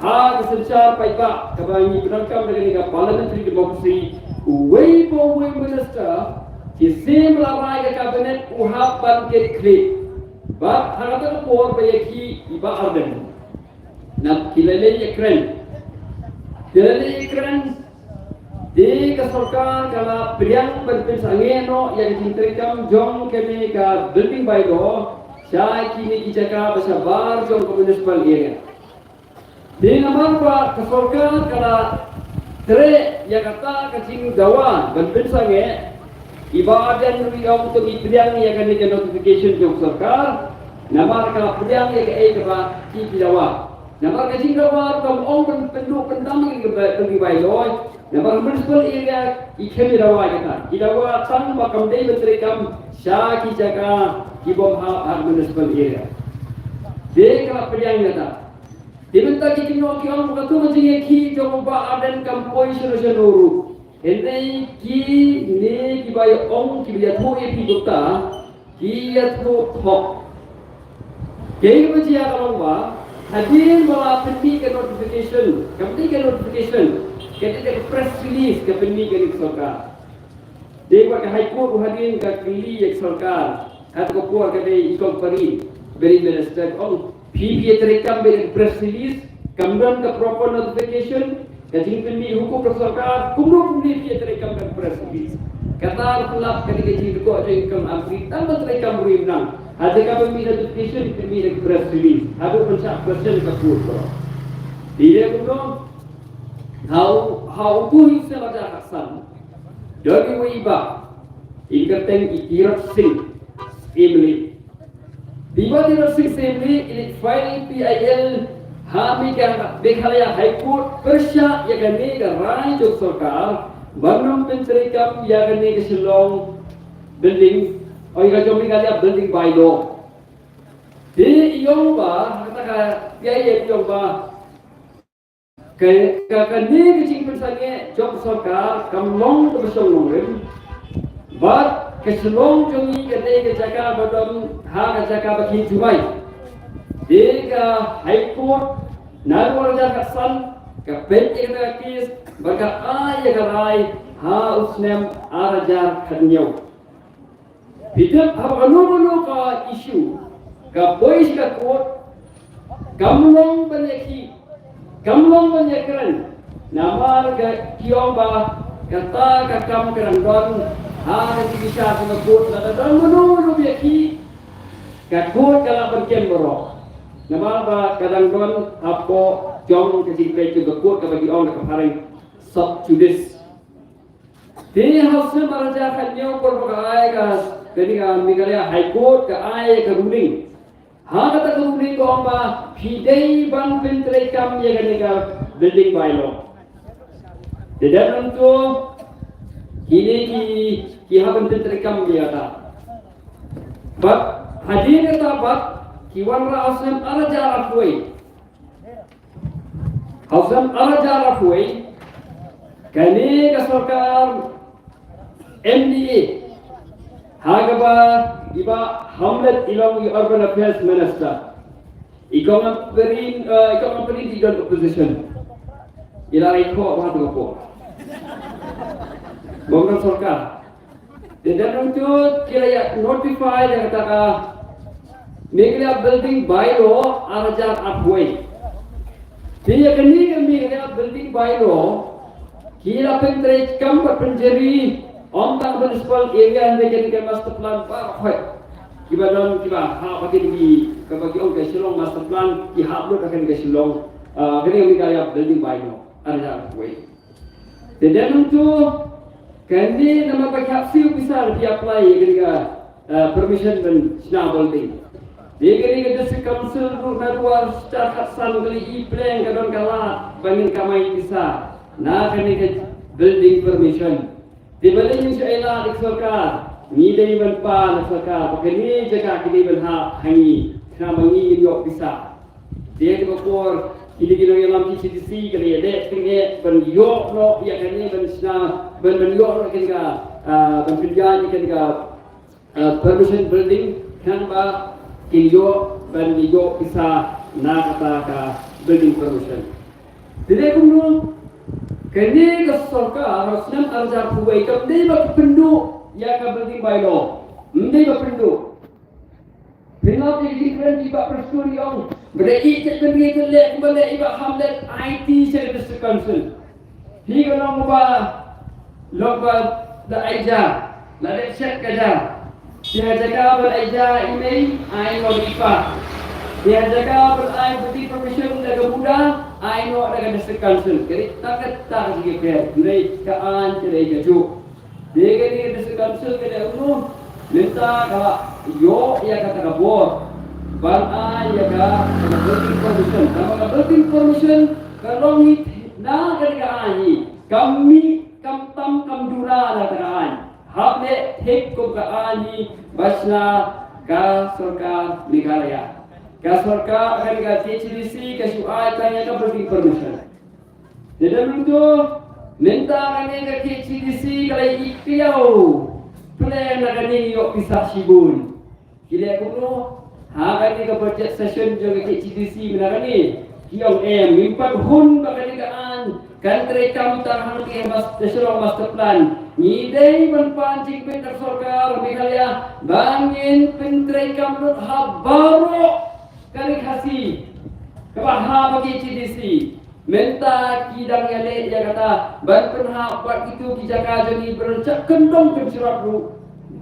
ha ka synshar paidbah kaba ngi pyndonkam da kane ka parliamentary democracy. Uwei pa uwei u minister, shisien ba la rai ka cabinet, u hap ban kitkhlieh. Bad ha kata ka por ba ïakhih i Bah Ardent, na ki la leit ïakren. Ki la leit ïakren. Te ka sorkar ka la pdiang ban pynsangeh noh ïa ka jingtreikam jong kane ka Building Bylaw sha kine ki jaka ba shabar jong ka municipal area. Te namar ba ka sorkar ka la Treh ïa kata ka jingdawa ban pynsangeh, i Bah Ardent ruh i ong to ngi pdiang ïa kane ka notification jong sorkar, namar ka la pdiang ïa kaei kaba ki, ki dawa. Namar ka jingdawa kam ong ban pynduh pyndam ïa ka ba, ka bylaw. Namar municipal area i khlem ïa dawa ïa kata. Ki dawa tang ba kam dei ban treikam sha ki jaka ki bym hap ha municipal area. Te ka la pdiang ïa kata. Te mynta ki kynnoh ki ong ba kato ka jingïakhih jong u Bah Ardent kam poi shano shano ruh. Hynrei kine kiba ïa ong, kiba ïathuh ïa phi kumta, ki ïathuh thok. Kaei kaba jia ka long ba hadien ba la pynmih ka notification, kam dei ka notification, ka dei ka press release ka pynmih ka sorkar. Dei ba ka High Court u hadien ka kylli ïa ka sorkar. Hato ka por ka dei i kong Parin, Parin Minister, ong phi, phi ïatreikam bad ka press release, kam don ka proper notification, ka jingpynmih hukum ka sorkar, kumno kumne phi ïatreikam ka press release. Kata ka lap ka dei ka jingthoh jong i kong Ampareen, tang ba treikam ruh im nang. Ha jaka ba mih notification, pynmih da ka press release. Haduh ban shah question ka court ko. Dei dei kumno? Ha u, ha u tu hi se la ja ka san. Don iwei i bah, i kyrteng i Tirot Sing Syiem Lee. I bah Tirot Sing Syiem Lee i leit file P I L ha Megha-, Meghalaya High Court pyrshah ïa kane ka rai jong sorkar ban ym pyntreikam ïa kane ka Shillong building, ïa ka jong Meghalaya building bylaw. Te i ong ba, kata ka P I L i ong ba, Ka, ka, kane ka jingpynsangeh jong sorkar kam long kaba shong nongrim. Bad ka Shillong jong ngi ka dei ka jaka ba don ha ka jaka ba khih jubab. Te ka High Court naduh ar hajar khatsan ka peit ïa kata ka case bad ka ai ïa ka rai ha u snem ar hajar khathynñiew. Phi tip haba kano kano ka issue ka poi sha ka court, kam long ban ïakhih, kam long ban ïakren. Namar ka ki ong ba kata ka kam ka dang don ha ka jingïakhih sha ka court, lada don mano mano ba ïakhih, ka court ka lah ban kem baroh. Namar ba ka dang don hapoh jong ka jingpeit jong ka court kaba ki ong da ka phareng sub judice. Te ha u snem ar hajar khathynñiew por ba ka ai ka, kane ka Meghalaya High Court ka ai ka ruling. Ha kata ka ruling ka ong ba phi dei ban pyntreikam ïa kane ka building bylaw. Te dep nangto kine ki, ki hap ban pyntreikam ïa kata. Bad hadien kata pat ki wanrah ha u snem ar hajar arphew wei. Ha u snem ar hajar arphew wei, kane ka sorkar M D A, ha kaba i bah Hamlet i long i Urban Affairs Minister, i kong Ampareen, eh, i kong Ampareen i don opposition. I la rai ko ba tu ko. Bym don sorkar. Te dep nangto ki la ïa notify ïa kata ka Meghalaya Building Bylaw ar hajar arphew wei. Te ïa kane ka Meghalaya Building Bylaw ki la pyntreikam bad pynjari ym tang municipal area hynrei kane ka master plan baroh. Kiba don kiba hap ha kine ki, kaba ki ong ka Shillong master plan, ki hap lut ha kane ka Shillong, ah, kane ka Meghalaya Building Bylaw ar hajar arphew wei. Te dep nangto kane namar ba ki hap siew pisa da ki apply ïa kane ka, eh, permission ban shna building. Te kane ka District Council ruh naduh ar hajar khatsan ka la i pleng, ka don ka lad ba ngin kamai pisa na kane ka building permission. Te balei ngin shu ai lad ïa ka sorkar? Ngi dei ban pan na sorkar ba kane jaka ki dei ban hap ha ngi, khnang ba ngi ngin ïoh pisa. Te ha kaba por kine ki nongïalam ki C D C ki la ïaleh tyngeh ban ïoh noh ïa kane, ban shna, ban, ban ïoh noh kane ka, ah, ban pynïaid ïa kane ka, ah, permission building, khnang ba kin ïoh ban ïoh pisa na kata ka building permission. Te dei kumno, kane ka sorkar ha u snem ar hajar arphew wei kam dei ba pynduh ïa ka building bylaw. Ym dei ba pynduh. Pynlong ïa ki kren ki Bah Prestone i ong ba da ïeit, ïeit ban ïeit leh kumba leh i Bah Hamlet, ai ti sha ka District Council. Hi ka long ba, long ba da ai ja, la dep shet ka ja. Te ha jaka ban ai ja i mei, ai long i pa. Te ha jaka ban ai building permission da ka muda, Ai noh da ka District Council, ka dei tang katta ka jingïapher, hynrei ka aiñ ka dei kajuh. Te kane ka District Council ka dei kumno, mynta ka la ïoh ïa kata ka bor ban ai ïa ka, ka building permission. Tangba ka building permission ka long hi na kane ka aiñ hi. Kam mih, kam tam, kam duna na kata ka aiñ. Hap leh thik kum ka aiñ hi ba shna ka sorkar Meghalaya. Ka sorkar, kane ka K H A D C ka shu ai tang ïa ka building permission. Te da mynta, mynta kane ka K H A D C ka la ïoh ïa u plan na kane, ïoh pisa shibun. Ki leh kumno? Ha kane ka budget session jong ka K H A D C mynta kane, ki ong em, ngim pat hun ba kane ka aiñ kan treikam tang hangtei ha Shillong Master Plan. Ngi dei ban pan jingbit na sorkar Meghalaya ba ngin pyntreikam lut ha baroh ka ri Khasi kaba ha ba K H A D C. Mynta ki dang ïaleh ïa kata ban pynhap bad kito ki jaka jong ngi, ban shah kyndong kynsyrok ruh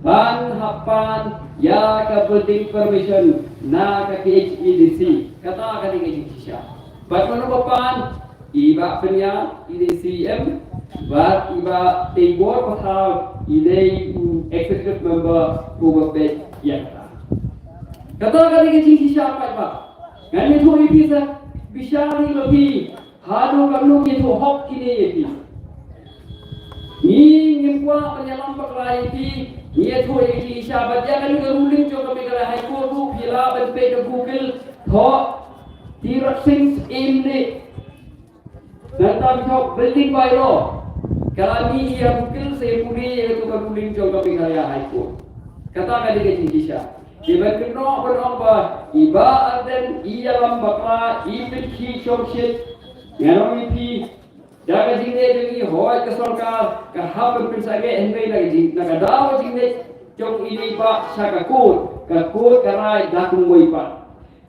ban hap pan ïa ka building permission na ka K H A D C. Kata ka dei ka jingshisha. Bad mano ba pan? I Bah Pynïaid, i dei C E M, bad i Bah Teibor Pathaw, i dei u executive member uba peit ïa kata. Kata ka dei ka jingshisha paidbah. Ngan ïathuh ïa phi sa bishar ïa phi haduh katno ki ïathuh hok kine ïa phi. Ngi ngim kwah ban ïalam bakla ïa phi, ngi ïathuh ïa ka jingshisha bad ïa kane ka ruling jong ka Meghalaya High Court ruh phi lah ban peit da Google, thoh Tirot Sing Syiem ne. Nangta phi thoh building bylaw. Ka la mih ïa Google sa pule ïa kato ka ruling jong ka Meghalaya High Court. Kata ka dei ka jingshisha. Te ban kynnoh ban ong ba i Bah Ardent i ïalam bakla, i pynkhih shongshit. Ngan ong ïa phi, da ka jingleh jong i, hooid ka sorkar ka hap ban pynsangeh, hynrei na ka jing, na ka daw ka jingleh jong i, i Bah, sha ka court, ka court ka rai da kumwei pat.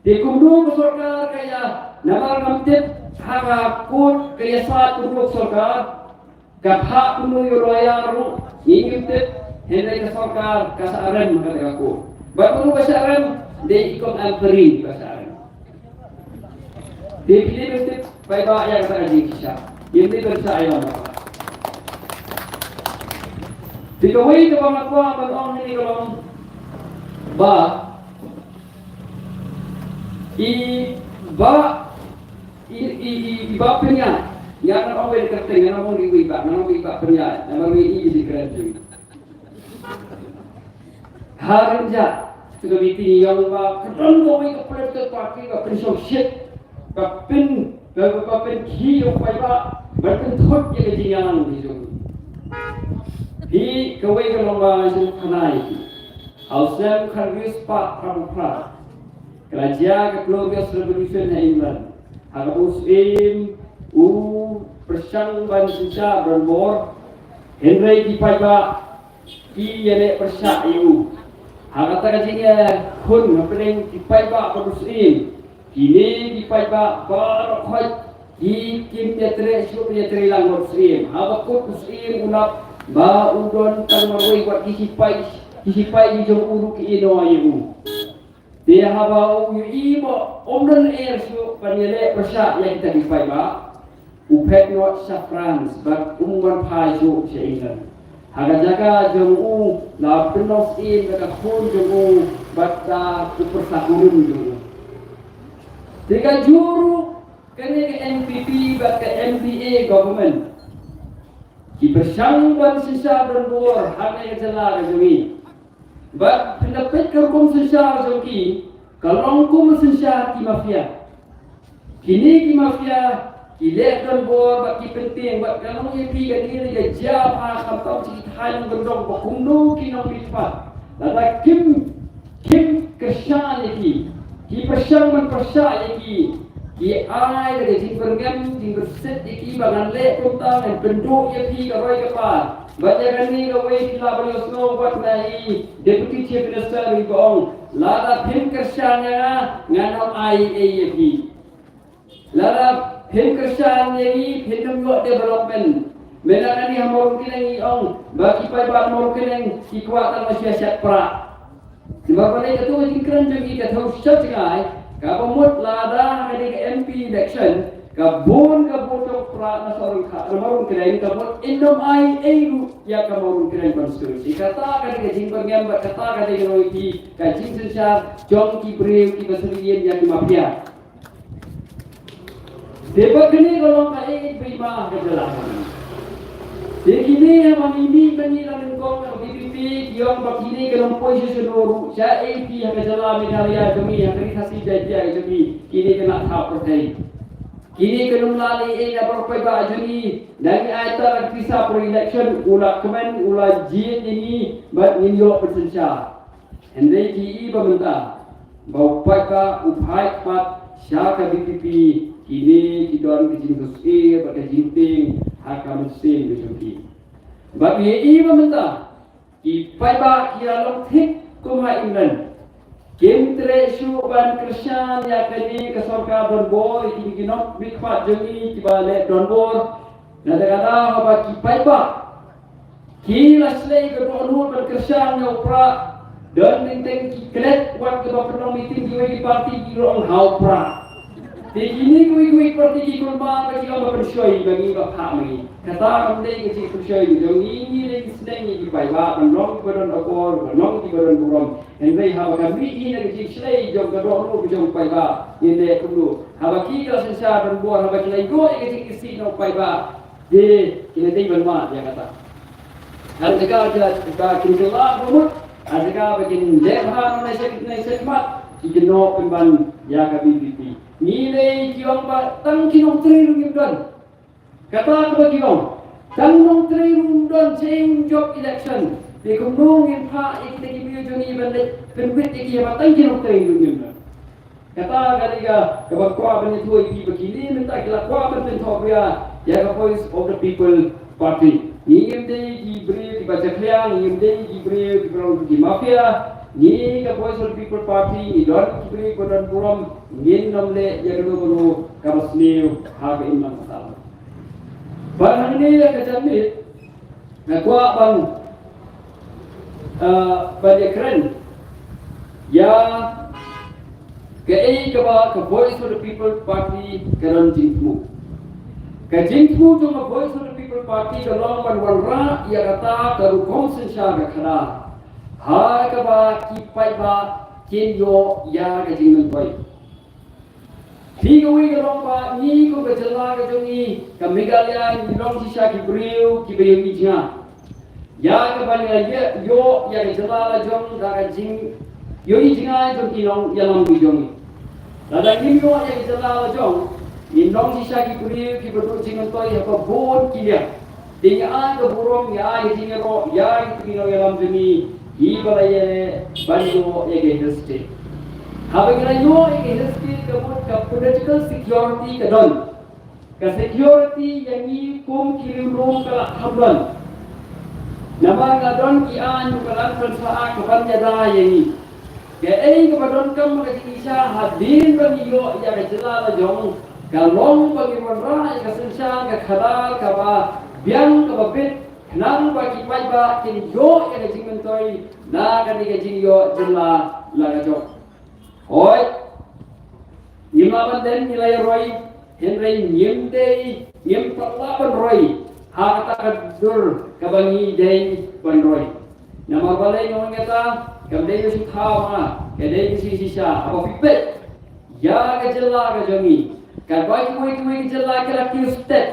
Te kumno ka sorkar ka ïa, namar ngam tip ha ka court ka ïasaid kumno ka sorkar, ka phah kumno ïa u lawyer ruh ngi ngim tip, hynrei ka sorkar ka sah rem ha kata ka court. Bad kumno ka sah rem? Dei i Kong Ampareen ka sah rem. Te phi dei ban tip paidbah ïa kata ka jingshisha. Ngim dei ban shah ïalam. Te kawei kaba nga kwah ban ong hangne ka long ba i Bah, i, i, i, i Bah Pynïaid. Ïa, ngan ong wei ka kyrteng, ngan ong wei i Bah, ngan ong wei i Bah Pynïaid. Namar wei i ki dei kren jong. Ha Rynjah, to ka meeting i ong ba ka don kawei ka political party ka pynshongshit, ka pyn, ka, ka pynkhih ïa u paidbah, ban pynthut ïa ka jingïalang ki jong. Hi kawei ka long ba ngan shu khana ïa phi. Ha u snem khathynriew spah phra phew phra, ka la jia ka Glorious Revolution ha England. Ha kaba u syiem u pyrshang ban synshar donbor, hynrei ki paidbah ki ïaleh pyrshah ïa u. Ha kata ka jingïakhun hapdeng ki paidbah bad u syiem, kine ki paidbah baroh khoit ki kim ïatrei shuh, ïatrei lang bad u syiem. Haba kut u syiem u lap ba u don tang marwei, wat ki sipai, ki sipai ki jong u ruh ki ïehnoh ïa u. Te haba u ïohi ba um don lyer shuh ban ïaleh pyrshah ïa kita ki paidbah, u phet noh sha France bad um wan phai shuh sha England. Ha ka jaka jong u la pynlong syiem da ka khun jong u bad da u pyrsa kurim jong u. Te kajuh ruh kane ka N P P bad ka M D A government ki pyrshang ban synshar donbor ha kane ka jylla ka jong ngi. Bad phin da peit ka rukom synshar jong ki, ka long kum synshar ki mafia. Kine ki mafia ki leh donbor bad ki pyntieng, bad nga ong ïa phi, kane ka jia bha khamtam sha ki thaiñ nongkyndong ba kumno ki nongmihpat. Lada kim, kim kyrshan ïa ki, ki pyrshang ban pyrshah ïa ki, ki ai da ka jingpyrngem, jingpyrsit ïa ki ba ngan leh kumta, ngan pynduh ïa phi ka roi ka par. Bad ïa kane kawei phi lah ban ïohsngew wat na i Deputy Chief Minister iba ong, lada phim kyrshan ïa nga, ngan ym ai ei ïa phi. Lada phim kyrshan ïa ngi, phin ym ïoh development. Mynta kane ha Mawryngkneng i ong ba ki paidbah Mawryngkneng ki kwah tang ba shu ïa shet prah. Namar balei? Kato ka jingkren jong ki ka thew shet jngai, kaba mut lada ha kane ka M P election Ka bun ka bun jong u Prah na Mawryngkneng, na Mawryngkneng ka bun, ym don ai ei ruh ïa ka Mawryngkneng constituency. Kata ka dei ka jingbyrngem bad kata ka dei ka long ïa phi ka jingsynshar jong ki briew kiba syriem ïa ki mafia. Te ba kane ka long ka ei ei ba i ma ka jylla. Te kine ha ba ngi mih ba ngi la nyngkong ka V P P ki ong ba kine ka long position ruh sha A P ha ka jylla Meghalaya jong ngi, ha ka ri Khasi Jaiñtia jong ngi, kine ka na thaw pyrthei. Kine ka num la lei ei na baroh paidbah jong ngi, da ngi ai ta la pisa for election, u la kmen, u la jied ïa ngi, bad ngin ïoh pynsynshar. Hynrei ki i ba mynta ba u paidbah u phai pat sha ka V P P, kine ki don ka jingsngewsih bad ka jingtieng ha ka mynsiem ka jong ki. Bad ngi i ba mynta ki paidbah ki la long thik kum ha England. Kim treh shuh ban kyrshan ïa kane ka sorkar donbor, ïa kine ki nongmihkhmat jong ngi kiba leh donbor. Na kata ka daw haba ki paidbah ki la shlei ka dohnud ban kyrshan ïa u Prah, don teng teng ki klet wat kiba pynlong meeting kiwei ki party ki ong ha u Prah. Te kine kiwei kiwei party ki kulmar ba ki ong ba pynshoi ba ngi ba phah ma ngi. Kata kam dei ka jingpynshoi jong ngi, ngi dei ngi sneng ïa ki paidbah ban long kiba don akor, ban long kiba don burom. Hynrei haba ka mih hi na ka jingshlei jong ka dohnud jong u paidbah, ngin leh kumno? Haba ki ki la synshar donbor, haba ki la ïoh ïa ka jingisih na u paidbah, te ki la dei ban mad ïa kata. Haba ka jaka ba kin kylla ba mut, haba ka jaka ba kin leh bha na sha, na sha khmat, ki kynnoh pynban ïa ka V P P. Ngi dei ki ong ba tang ki nongtrei ruh ngim don. Kata kaba ki ong, tang nongtrei ruh ngim don, shen jop election. Te kumno ngin phah ïa kita ki briew jong ngi ban leit pynbit ïa ki haba tang ki nongtrei ruh ngim don. Kata ka dei ka, kaba kwah ban ïathuh ïa phi ba kine mynta ki la kwah ban pynthohbria ïa ka Voice of the People Party. Ngi ngim dei ki briew kiba jakhlia, ngi ngim dei ki briew kiba long ki mafia. Ngi ka Voice of the People Party ngi don ki briew kiba don burom, ngin ym leh ïa kano kano kaba sniew ha ka imlang ka sahlang. Bad hangne ïa ka janmiet nga kwah ban, ah, ban ïakren ïa kaei kaba ka Voice of the People Party ka don jingthmu. Ka jingthmu jong ka Voice of the People Party ka long ban wanrah ïa kata ka rukom synshar ka khadar ha kaba ki paidbah kin ïoh ïa ka jingmyntoi. Phi kawei ka long ba ngi kum ka jylla ka jong ngi ka Meghalaya ngi long shisha ki briew kiba ïohi jngai. Ïa kaba ngi la ïoh ïa ka jylla la jong da ka jingïohi jngai jong ki nongïalam ki jong ngi. Lada ngim ïoh ïa ka jylla la jong, ngin long shisha ki briew kiba duh jingmyntoi ha kaba bun ki liang. Te ngi ai ka burom, ngi ai ka jingïaroh ïa ki nongïalam jong ngi kiba la ïaleh ban ïoh ïa ka Hill State. Haba ngi la ïoh ïa ka Hill State ka mut ka political security ka don. Ka security ïa ngi kum ki riewlum ka la kham don. Namar ka don ki aiñ ruh ka la pynshai ka ban ïada ïa ngi. Kaei kaba donkam ka jingshisha hadien ba ngi ïoh ïa ka jylla la jong ka long ba ngin wanrah ïa ka synshar ka khadar kaba biang kaba bit khnang ba ki paidbah kin ïoh ïa ka jingmyntoi na kane ka jingïoh jylla la ka jong. Hooid, ngim lah ban dei ngi la ïa roi, hynrei ngim dei, ngim pat lah ban roi ha kata ka dur kaba ngi dei ban roi. Namar balei nga ong kata? Kam dei ka shu thaw nga, ka dei ka jingshisha. Haba phi peit ïa ka jylla ka jong ngi, katba kiwei kiwei ki jylla ki la kiew stet,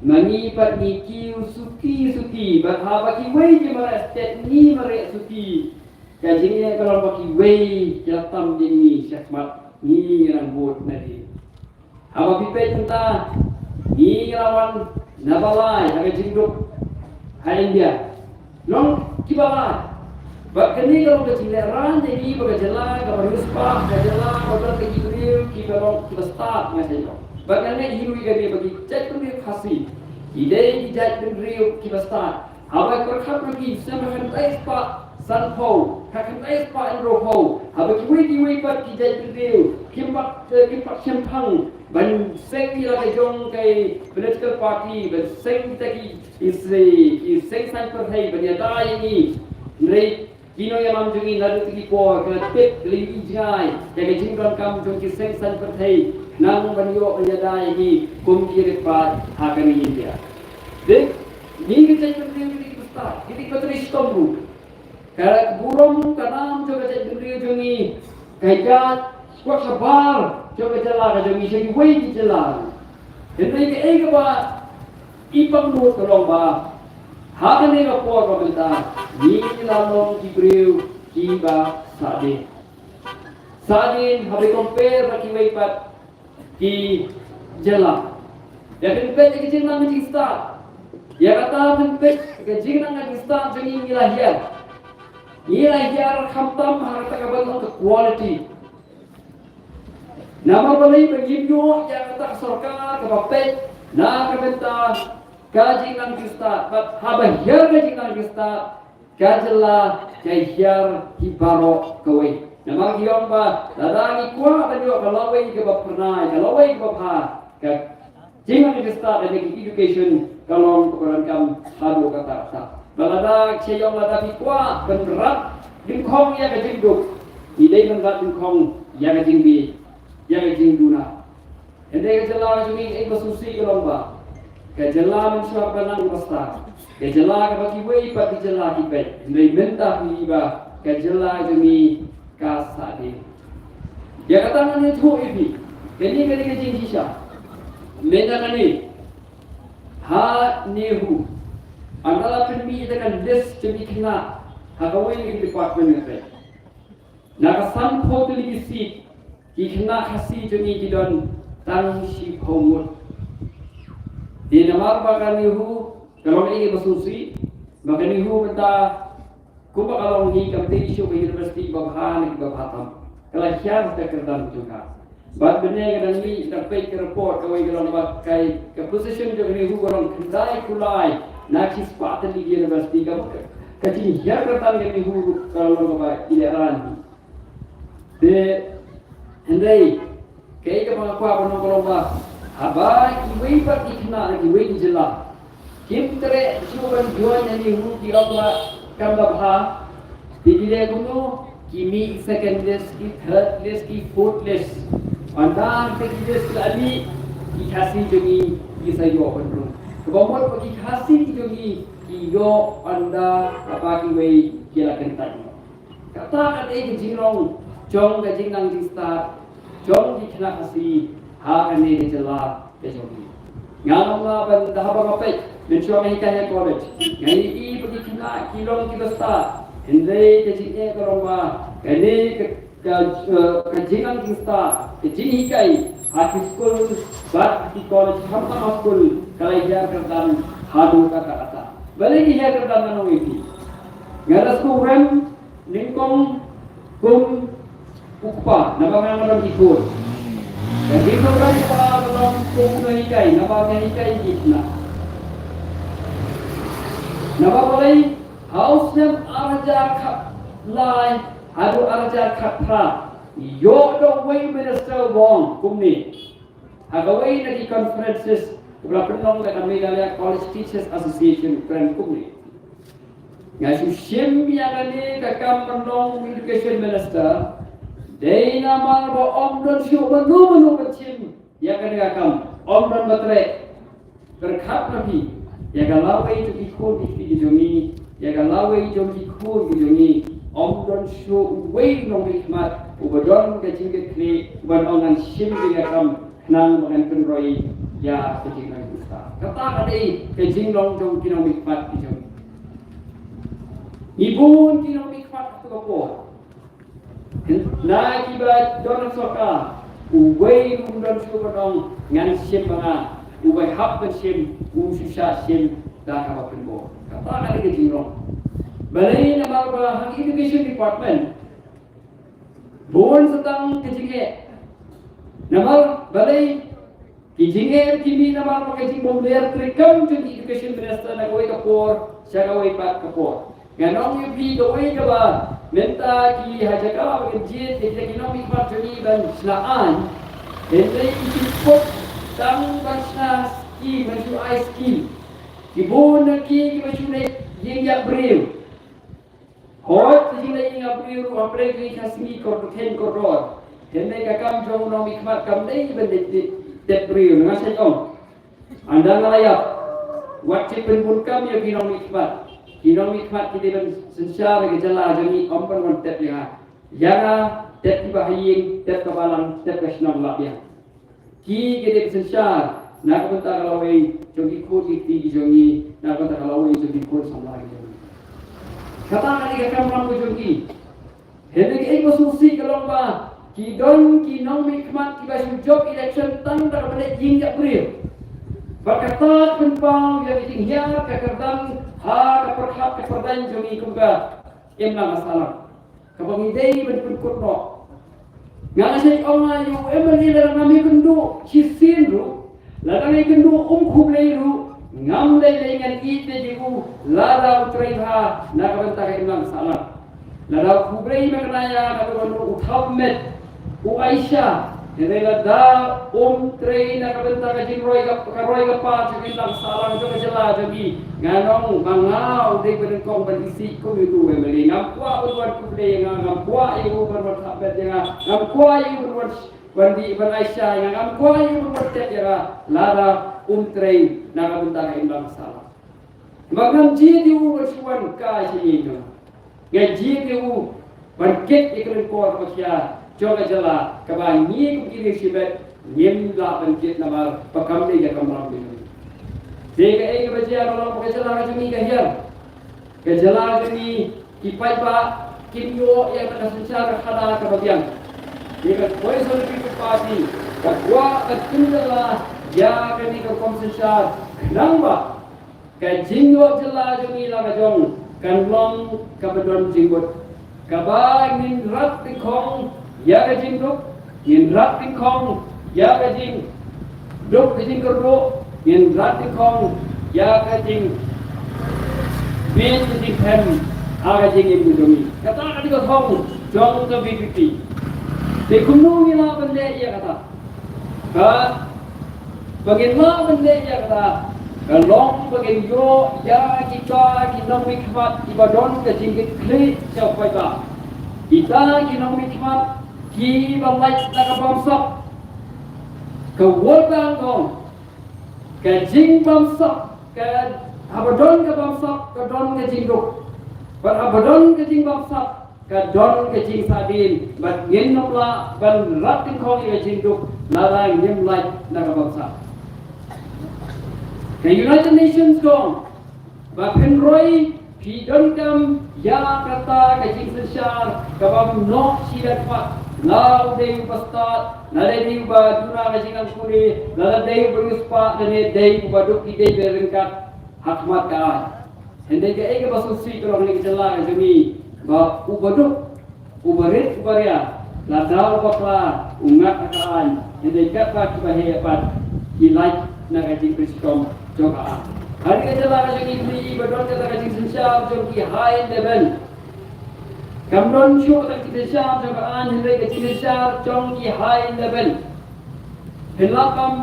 ma ngi pat ngi kiew suki suki. Bad haba kiwei ki mareh stet, ngi mareh suki. Ka jingeh ka long ba kiwei ki la tam ïa ngi shakhmat, ngi ngi nang bud nadien. Haba phi peit mynta, ngi ngi la wan naba lai ha ka jingduk ha India. Long kiba lai. Bad kane ka long ka jinglehrain ïa ngi ba ka jylla kaba riewspah, ka jylla kaba don ki briew kiba long kiba stad, nga sngewthuh. Bad nga ngeit hi ruh kane ba ki jaitbynriew Khasi ki dei ki jaitbynriew kiba stad. Haba pyrkhat ruh ki snem khatkhyndai spah sanphew, khatkhyndai spah hynriewphew, haba kiwei kiwei pat ki jaitbynriew kim pat, eh, kim pat shemphang ban seng ïa la ka jong ka political party, ban seng kita ki, ki se-, ki seng saiñ pyrthei ban ïada ïa ngi. Hynrei ki nongïalam jong ngi naduh kine ki por ki la tip, ki la ïohi jngai ïa ka jingdonkam jong ki seng saiñ pyrthei. Nang ban ïoh ban ïada ïa ngi kum ki riewpaid ha kane India. Dei, ngi ki jaitbynriew ngi ki stad, ngi ki patri shitom ruh. Ka burom ka nam jong ka jaitbynriew jong ngi ka ïaid kwah shabar jong ka jylla ka jong ngi sha kiwei ki jylla. Hynrei kaei kaba i pangnud ka long ba ha kane ka por ba mynta ngi la long ki briew kiba sahdien. Sahdien haba i compare bad kiwei pat ki jylla. Ïa pynpeit ïa ka jingnang ka jingstad. Ïa kata pynpeit ïa ka jingnang ka jingstad jong ngi, ngi la hiar. Ngi la hiar khamtam ha kata kaba long ka quality. Namar balei? Ba ngim ïoh ïa kata ka sorkar kaba peit na ka bynta ka jingnang jingstad. Bad haba hiar ka jingnang jingstad, ka jylla ka hiar hi baroh kawei. Namar ki ong ba lada ngi kwah ban ïoh ka lawei kaba phyrnai, ka lawei kaba bha, ka jingnang jingstad lane ka education ka long kaba donkam haduh katta katta. Ba lada ki ong lada phi kwah ban rat dyngkhong ïa ka jingduk, ngi dei ban rat dyngkhong ïa ka jingbieit, ïa ka jingduna. Hynrei ka jylla ka jong ngi, kaei ba sngewsih ka long ba ka jylla mynshuwa kaba nang ba stad, ka jylla kaba kiwei pat ki jylla ki peit. Hynrei mynta phi i ba ka jylla ka jong ngi ka sahdien. Ïa kata ngan ïathuh ïa phi. Kane ka dei ka jingshisha. Mynta kane ha NEHU, ynda la pynmih ïa ka list jong ki khynnah ha kawei na ki department, nga peit na ka sanphew tylli ki seat, ki khynnah Khasi jong ngi ki don tang shiphew ngut. Te namar ba ka NEHU ka long ïa ka ba sngewsih, ba ka NEHU mynta kumba ka long hi kam dei shuh ka university ba bha ne ba bha tam. Ka la hiar ka kyrdan jong ka. Bad mynne ka dang mih, dang peit ka report kawei ka long ba ka, ka position jong ka NEHU ka long khyndai kulai na ki spah tylli ki university. Ka, ka jinghiar kyrdan ka NEHU ka long kaba i lehrain. Te hynrei kaei kaba nga kwah ban ong ka long ba haba kiwei pat ki khynnah na kiwei ki jylla kim treh shuh ban join ïa NEHU, ki ong ba kam da bha, te ki leh kumno? Ki mih second list, ki third list, ki fourth list. Ynda te ki list la mih, ki Khasi jong ngi ki sa ïoh ban rung. Kaba mut ba ki Khasi ki jong ngi ki ïoh ynda haba kiwei ki la kyntait. Kata ka dei ka jinglong jong ka jingnang jingstad jong ki khynnah Khasi ha kane ka jylla ka jong ngi. Nga ong nga ban da haba nga peit mynshuwa nga hikai ha college, nga ïohi ba ki khynnah ki long kiba stad. Hynrei ka jingeh ka long ba kane ka, ka, eh, ka jingnang jingstad, ka jinghikai ha ki skul bad ha ki college, khamtam ha skul, ka la hiar kyrdan haduh katta katta. Balei ka hiar kyrdan, ngan ong ïa phi. Nga la sngewrem nyngkong kum u kpa, namar nga don ki khun. Ka jingkyrdan kpa ka long kum u nonghikai, namar nga hikai ki khynnah. Namar balei? Ha u snem ar hajar khatlai haduh ar hajar khatphra, ïoh da uwei u minister u ong kumne. Ha kawei na ki conferences, u la pynlong da ka Meghalaya College Teachers Association, u kren kumne. Nga shu shim ïa kane ka kam ban long education minister, dei namar ba ym don shuh mano mano ban shim ïa kane ka kam, ym don ba treh. Pyrkhat na phi, ïa ka lawei jong ki khun ki kti ki jong ngi, ïa ka lawei jong ki khun ki jong ngi, ym don shuh uwei u nongmihkhmat uba don ka jingkitkhlieh, uban ong ngan shim ïa ka kam, khnang ba ngan pynroi ïa ka jingnang jingstad. Kata ka dei ka jinglong jong ki nongmihkhmat ki jong ngi. Ngi bun ki nongmihkhmat ha kato ka por. Na kiba don ha sorkar, uwei ruh um don shuh ban ong ngan shim ma nga, uba hap ban shim u shu shah shim da kaba pynbor. Kata ka dei ka jinglong. Balei? Namar ba ha ka education department bun sa tang ka jingeh. Namar balei? Ki jingeh ki mih namar ba ka jingbymler treikam jong ki education minister na kawei ka por sha kawei pat ka por. Ngan ong ïa phi kawei kaba mynta ki ha jaka ba kin jied ïa kita ki nongmihkhmat jong ngi ban shna aiñ, hynrei ki shu put tang ban shna skim, ban shu ai skim. Ki bun na ki kiba shu leit ïing ïap briew. Hooid, ki jingleit ïing ïap briew ruh hapdeng ki ka sngi kordor, kheiñ kordor. Hynrei ka kam jong u nongmihkhmat kam dei ban dei tep briew, nga sngewthuh. Ynda nga la ïap, wat shu pynbun kam ïa ki nongmihkhmat. Ki nongmihkhmat ki dei ban synshar ïa ka jylla jong ngi, ym ban wan tep ïa nga. Ïa nga, tep ki bahaïing, tep ka balang, tep ka shnong la biang. Ki ki dei ban synshar na ka bynta ka lawei jong ki khun ki kti ki jong ngi, na ka bynta ka lawei jong ki khun samla ki jong ngi. Kata ka dei ka kamram ka jong ki. Hynrei kaei ba sngewsih ka long ba ki don ki nongmihkhmat kiba shu jop election tang da kaba leit ïing ïap briew. Bad kata ka pynpaw ïa ka jinghiar ka kyrdan ha ka pyrkhat ka pyrdaiñ jong ngi kum ka imlang ka sahlang. Kaba ngi dei ban pynkut noh. Nga nga sngewthuh ong ïa u M L A lada ngam ïakynduh shisien ruh, lada nga ïakynduh um khublei ruh, ngam lei lei ngan ïeit beit ïa u lada u trei bha na ka bynta ka imlang sahlang. Lada u khublei ma ka naya ka dei ban u thap met u Aisha, hynrei lada um trei na ka bynta ka jingroi ka, ka roi ka par jong ka imlang sahlang jong ka jylla jong ngi, nga ong ma nga u dei ba nyngkong ban isih kum u M L A. Ngam kwah ban wan khublei ïa nga, ngam kwah ïa u ban wan thap met ïa nga, ngam kwah ïa u ban wan ban dih ban Aisha ïa nga, ngam kwah ïa u ban wan tep ïa nga lada um trei na ka bynta ka imlang sahlang. Ba ngam jied ïa u ban shu wan kai sha ïing jong nga. Nga jied ïa u ban kit ïa ka lyngkor kaba khia jong ka jylla kaba ngi kum ki riewshibit ngim lah ban kit namar ba kam dei ka kamram jong ngi. Dei kaei kaba jia ba long ba ka jylla ka jong ngi ka hiar. Ka jylla ka jong ngi ki paidbah kim ïoh ïa ka synshar ka khadar kaba biang. Ïa ka Voice of the People Party ka kwah ka kynjah ïa kane ka rukom synshar khnang ba ka jingïoh jylla jong ngi la ka jong kan long kaba don jingmut, kaba ngin rat dyngkhong ïa ka jingduk, ngin rat dyngkhong ïa ka jingduk ka jingkyrduh, ngin rat dyngkhong ïa ka jingbieit ka jingkhem ha ka jingim ka jong ngi. Kata ka dei ka thong jong ka V P P. Te kumno ngi lah ban leh ïa kata? Ka Ba ngin lah ban leh ïa kata ka long ba ngin ïoh ïa kita ki nongmihkhmat kiba don ka jingkitkhlieh sha u paidbah. Kita ki nongmihkhmat kiba lait na ka bamsap. Ka World Bank ka ong ka jingbamsap, ka haba don ka bamsap ka don ka jingduk. Bad haba don ka jingbamsap ka don ka jingsahdien, bad ngin ym lah ban rat dyngkhong ïa ka jingduk lada ngim lait na ka bamsap. Ka United Nations ka ong ba phin roi phi donkam ïa kata ka jingsynshar kabym noh shimet pat, la u dei uba stad, la dei uba duna ka jingangkule, la dei uba riewspah, la dei uba duk ki dei ba ryngkat ha khmat ka aiñ. Hynrei kaei kaba sngewsih ka long ha kane ka jylla ka jong ngi ba uba duk, uba rit, uba ria, lada u bakla u ngat ha ka aiñ, hynrei katba kiba heh pat ki lait na ka jingpynshitom jong ka aiñ. Ha kane ka jylla ka jong ngi ba don kata ka jingsynshar jong ki high level. Kam don shuh kata ka jingsynshar jong ka aiñ, hynrei ka jingsynshar jong ki high level. Phin lap bam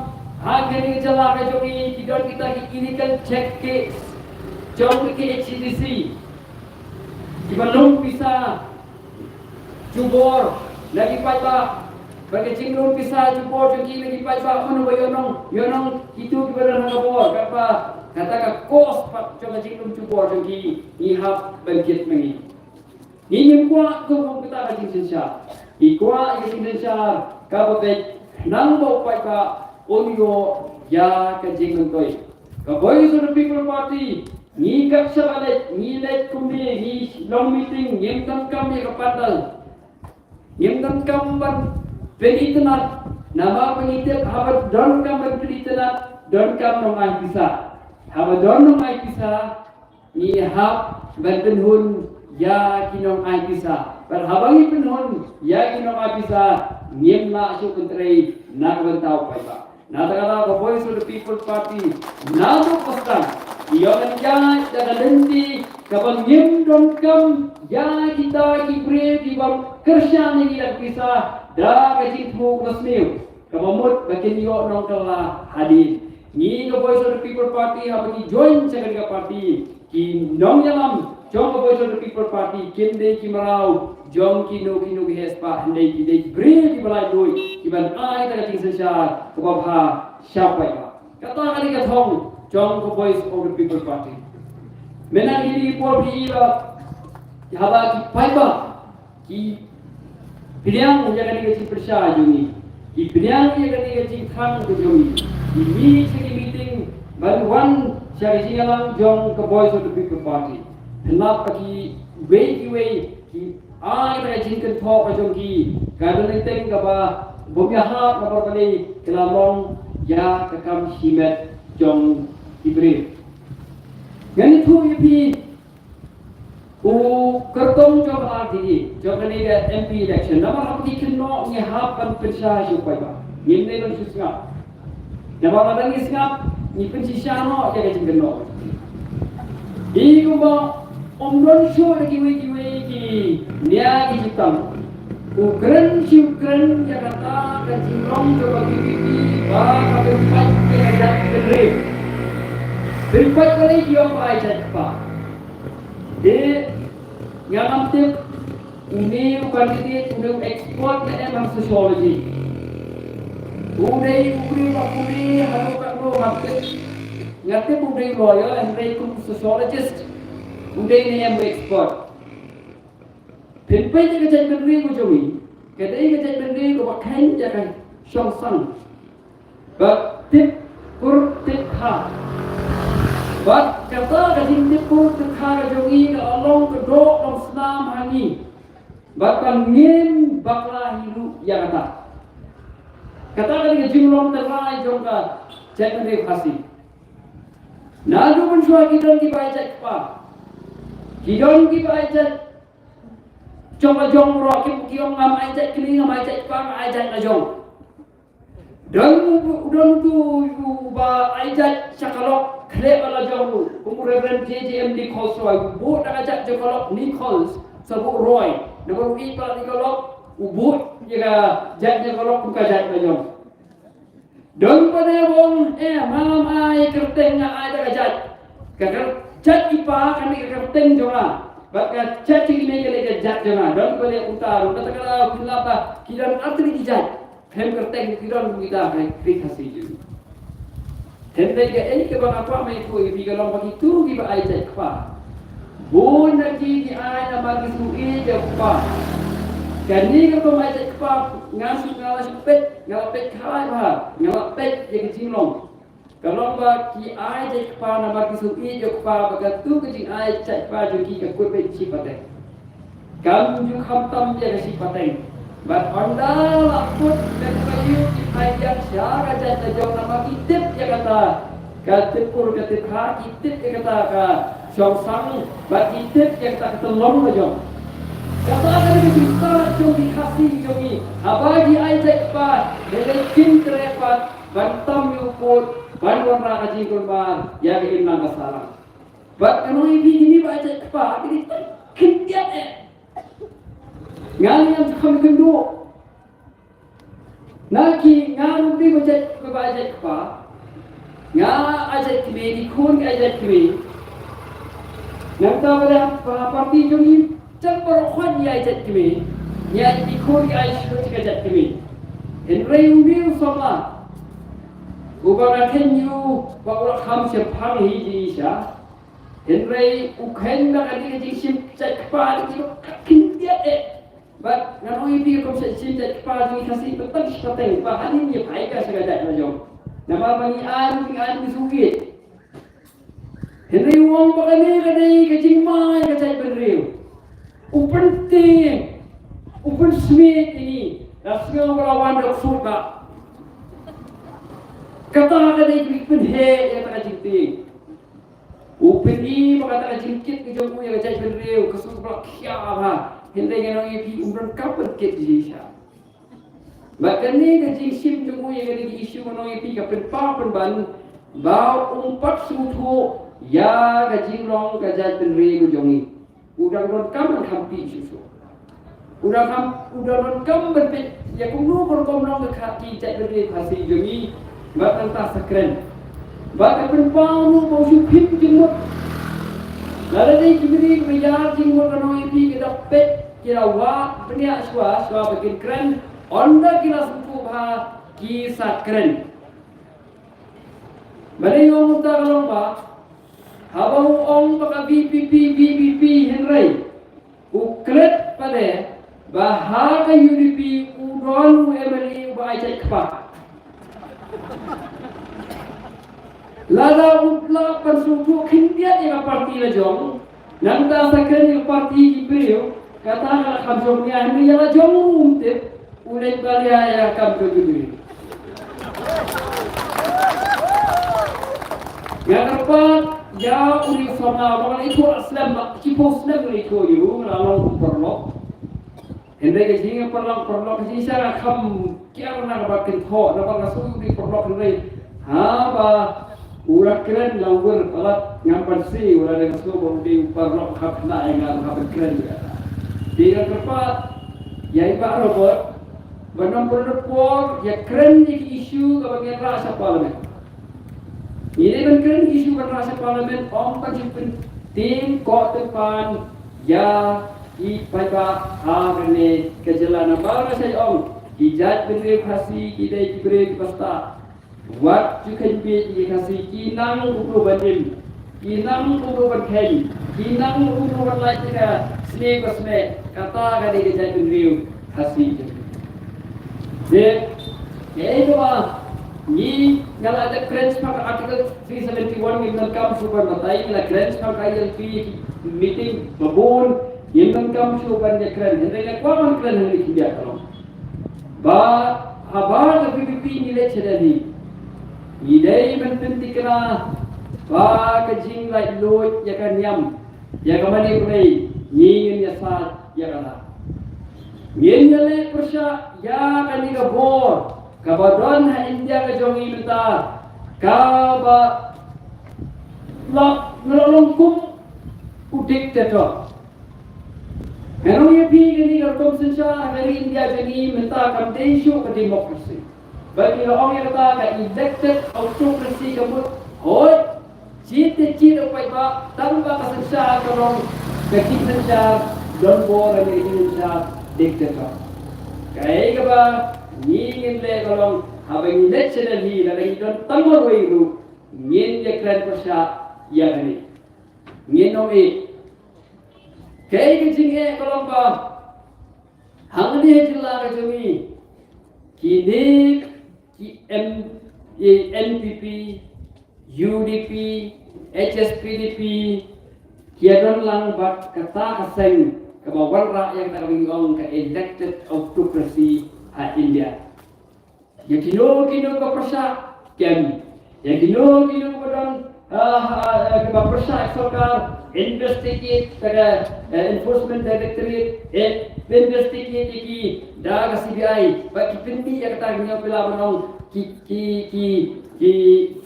ha kane ka jylla ka jong ngi ki don kita ki illegal check case jong ka K H A D C. Kiba lum pisa jubor na ki paidbah. Ba ka jinglum pisa jubor jong ki na ki paidbah, mano ba ïohnong, ïohnong kito kiba don ha ka bor, kata, kata ka cause pat jong ka jinglum jubor jong ki ngi hap ban kit ma ngi. Ngi ngim kwah kum kata ka jingsynshar. Ngi kwah ka jingsynshar kaba beit, khnang ba u paidbah un ïoh ïa ka jingmyntoi. Ka Voice of the People Party, ngi kat shaba leit, ngi leit kumne, ngi long meeting, ngim donkam ïa ka pandal. Ngim donkam ban pynitynnad, namar ba ngi tip haba donkam ban pynitynnad, donkam nongai pisa. Haba don nongai pisa, ngi hap ban pynhun ïa ki nongai pisa. Bad haba ngi pynhun ïa ki nongai pisa, ngim lah shuh ban trei na ka bynta u paidbah. Na kata ka daw ka Voice of the People Party naduh ba sdang, ïa ngan ïaid da ka lynti kaba ngim donkam ïa kita ki briew kiba kyrshan ïa ngi da ka pisa, da ka jingthmu kaba sniew, kaba mut ba kin ïoh nongkylla hadien. Ngi ka Voice of the People Party, haba ngi join sha kane ka party, ki nongïalam jong ka Voice of the People Party kim dei ki mraw jong kino kino ki heh spah, hynrei ki dei ki briew kiba laitluid kiban ai ïa ka jingsynshar kaba bha sha u paidbah. Kata ka dei ka thong jong ka Voice of the People Party. Mynta kine ki por phi ïohi ba haba ki paidbah ki pdiang ïa kane ka jingpyrshah jong ngi, ki pdiang ïa kane ka jingthrang ka jong ngi, ki mih sha ki meeting ban wan sha ka jingïalang jong ka Voice of the People Party. Pynlap ba kiwei kiwei ki ai ka jingkynthoh ka jong ki, ka don teng kaba bym ïahap namar balei, ka la long ïa ka kam shimet jong ki briew. Ngan ïathuh ïa phi u kyrtong jong ka R T A, jong kane ka M P election. Namar haba ki kynnoh ngi hap ban pynshai sha u paidbah. Ngim dei ban shu sngap. Namar lada ngi sngap, ngi pynshisha noh ïa ka jingkynnoh. I kumba ym don shuh da kiwei kiwei ki nia ki jingtang. U kren shu kren ïa kata ka jinglong jong ka V P P ba ka pynpait ïa ka jaitbynriew. Pynpait balei ki ong ba ai jait kpa. Te nga ngam tip une u candidate u dei u expert ne em ha sociology. U dei u briew ba pule haduh katno ngam tip. Nga tip u dei lawyer hynrei kum sociologist u dei ne em u expert. Pynpait ïa ka jaitbynriew ka jong ngi, ka dei ka jaitbynriew kaba kheiñ ïa ka shongsang. Ba tip kur tip kha. Bad kata ka jingtip kur tip kha ka jong ngi ka la long ka doh long snam ha ngi. Bad ba ngim bakla hi ruh ïa kata. Kata ka dei ka jinglong tyrwa jong ka jaitbynriew Khasi. Naduh mynshuwa ki don kiba ai jait kpa. Ki don kiba ai jait jong la jong ruh, ki, ki ong ngam ai jait kmie, ngam ai jait kpa, nga ai jait la jong. Don u, don utu uba ai jait sha ka lok khleh bad la jong u, kum u Reverend J J M Nichols Roy, u buh da ka jait jong ka lok Nichols, sa buh Roy. Namar u ïeit bad la ka lok, u buh ïa ka jait jong ka lok kum ka jait la jong. Don pat de ba ong, eh, ma ngam ai kyrteng, nga ai da ka jait. Ka kyr-, jait i pa kane ka kyrteng jong nga. Bad ka jait jong i mei kane ka jait jong nga. Don pat de uta ruh, kata ka la pynlap ba ki don artylli ki jait. Khlem kyrteng ki don kita ha ri Khasi jong ngi. Hynrei kaei kaba nga kwah ban ïathuh ïa phi ka long ba kito kiba ai jait kpa, bun na ki ki ai namar ki sngewsih ïa u kpa. Kane ka rukom ai jait kpa nga shu, nga la shu peit, nga la peit khlaiñ bha, nga la peit ïa ka jinglong. Ka long ba ki ai jait kpa namar ki sngewsih ïa u kpa, ba katu ka jingai jait kpa jong ki ka kut beit shi pateng. Kam ju khamtam ïa ka shi pateng. Bad ynda la kut, ka kut ki ai ïa sha ka jait la jong namar ki tip ïa kata ka tip kur ka tip kha, ki tip ïa kata ka shongsang, bad ki tip ïa kata ka tyllong la jong. Kata ka dei ka jingstad jong ki Khasi jong ngi. Haba ki ai jait kpa, ki leit kin treh pat ban tam ïa u pud, ban wanrah ka jingkulmar ïa ka imlang ka sahlang. Bad ngan ong ïa phi, kine ba ai jait kpa, kine tang khyndiat eh. Nga ngam kham kynduh. Na ki, nga ruh dei ba jait, ba ai jait kpa. Nga ai jait kmie, ki khun ki ai jait kmie. Nangta ba la ha party jong ngi, jan baroh khoit ngi ai jait kmie. Ngi ai, ki khun ki ai shuh shuh ka jait kmie. Hynrei une u samla uba nga kheiñ ïa u ba u la kham shemphang hi jingshisha. Hynrei u kheiñ ba ka dei ka jingshim jait kpa, ka dei ka khyndiat eh. Bad ngan ong ïa phi, ka rukom shim jait kpa jong ngi Khasi ba tang shi pateng, ba hadien ïa phai ka sha ka jait la jong. Namar ba ngi ai, ngi ai ngi sngewsih. Hynrei u ong ba kane ka dei ka jingma ïa ka jaitbynriew. U pyntieng, u pynsmit ïa ngi. La sngew ba la wan da u ksuid ba. Kata ka dei ka pynheh ïa kata ka jingtieng. U pyni ba kata ka jingkit ka jong u ïa ka jaitbynriew ka suk ba la khia bha. Hynrei ngan ong ïa phi, um donkam ban kit jingshisha. Bad kane ka jingshim jong u ïa kane ka issue, ngan ong ïa phi, ka pynpaw pynban ba um pat sngewthuh ïa ka jinglong ka jaitbynriew ka jong ngi. U dang donkam ban khamti shuh shuh. U dang kam, u dang donkam ban peit ïa kumno ka rukom long ka, ki jaitbynriew Khasi jong ngi. Bad nangta sa kren. Bad ka pynpaw ruh ba u shu khim jingmut. Lada dei ki briew ba ïar jingmut, ka nongïalam ki da peit, ki da wad bniah shuwa shuwa ba kin kren. Ynda ki la sngewthuh bha, ki sa kren. Ba dei ong uta ka long ba, haba u ong ba ka V P P, V P P, hynrei u klet pat de ba ha ka U D P u don u M L A uba ai jait kpa. Lada u la pynsngewthuh khyndiat ïa ka party la jong, nangta sa kren ïa ka party ki briew, kata ka la kham jong ïa, hynrei ïa la jong u um tip, u leit ban ïa, ïa kam ka jong u. Nga kyrpad ïa u Riewsumnar, ba nga la ithuh slem, ba shiphew snem nga la ithuh ïa u, nga la long u paralok. Hynrei ka jingïaparalok paralok ka jingshisha nga kham kiar na kaba kynthoh, naba nga sngew u dei paralok hynrei haba u la kren la u wir palat, ngam banse, u la dei, nga sngew ba u dei u paralok hap khynnah ïa nga, hap ban kren ïa kata. Te nga kyrpad ïa i Bah Robert ban ym pynlut por ïa kren ïa ki issue kaba ngi rah sha Parliament. Ngi dei ban kren issue ba rah sha Parliament, ym ban shu pyntieng koh tympan ïa ki paidbah ha kane ka jylla. Namar nga sa ong, ki jaitbynriew Khasi ki dei ki briew kiba stad. Wat ju kheiñ bieit ïa ki Khasi, ki nang kumno ban im, ki nang kumno ban kheiñ, ki nang kumno ban lait ïa ka snieh ka snieh. Kata ka dei ka jaitbynriew Khasi. Te, kaei kaba ngi, nga la dep kren shaphang ka Article three seventy-one, ngim donkam shuh ban batai, nga la kren shaphang ka I L P, meeting ba bun, ngim donkam shuh ban ïa kren. Hynrei nga kwah ban kren hangne khyndiat ka long ba haba ka V P P ngi leit sha Delhi, ngi dei ban pynthikna ba ka jinglaitluid ïa ka niam, ïa ka mane Blei, ngi ngin ïasaid ïa kata. Ngin ïaleh pyrshah ïa kane ka bor kaba don ha India ka jong ngi mynta, kaba la, la long kum u dictator. Nga ong ïa phi, kane ka rukom synshar ha ka ri India jong ngi mynta kam dei shuh ka democracy. Ba ki la ong ïa kata ka elected autocracy ka mut. Hooid, jied te jied u paidbah, tang ba ka synshar ka long ka jingsynshar donbor, ka jingsynshar dictator. Kaei kaba ngi ngin leh ka long, haba ngi leit sha Delhi, lada ngi don tang marwei ruh, ngin ïakren pyrshah ïa kane. Ngin ong ïa kaei ka jingeh ka long ba hangne ha jylla ka jong ngi, kine ki M, eh, N P P, U D P, H S P D P, ki ïadon lang bad kata ka seng kaba wanrah ïa kata kaba ngi ong ka elected autocracy ha India. Ïa kino kino ba pyrshah kem. Ïa kino kino ba don, ah, ah, ah, ba pyrshah ïa ka sorkar, investigate, ta ka, eh, Enforcement Directorate, eh, investigate ïa ki da ka C B I, ba ki pynmih ïa kata, ngi ong phi lah ban ong ki, ki, ki, ki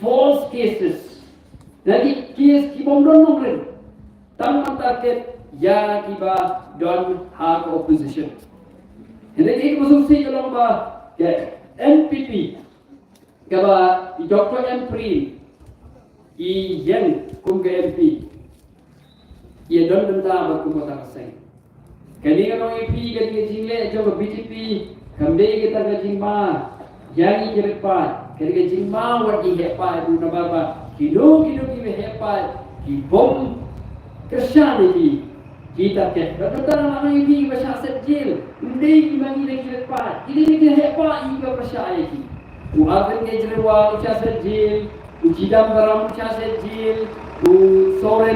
false cases. Na ki case ki bym don nongrim. Tang ban target ïa kiba don ha ka opposition. Hynrei kaei kaba sngewsih ka long ba ka N P P, kaba i Doctor M Prem i ïeng kum ka M P, i ïadon bynta bad kum kata ka seng. Kane ka long ïa phi, kane ka jingleh jong ka B J P kam dei kata ka jingma ïa ngi ki riewpaid. Kane ka jingma wat ki heh paid ruh, namar ba kino kino kiba heh paid ki bym kyrshan ïa ki, ki target. Bad kata nga ong ïa phi, kiba shah set jail ym dei ki ma ngi, dei ki riewpaid. Ki dei ki heh paid kiba pyrshah ïa ki. U Arvind Kejriwal u shah set jail, u Chidambaram u shah set jail, u Soren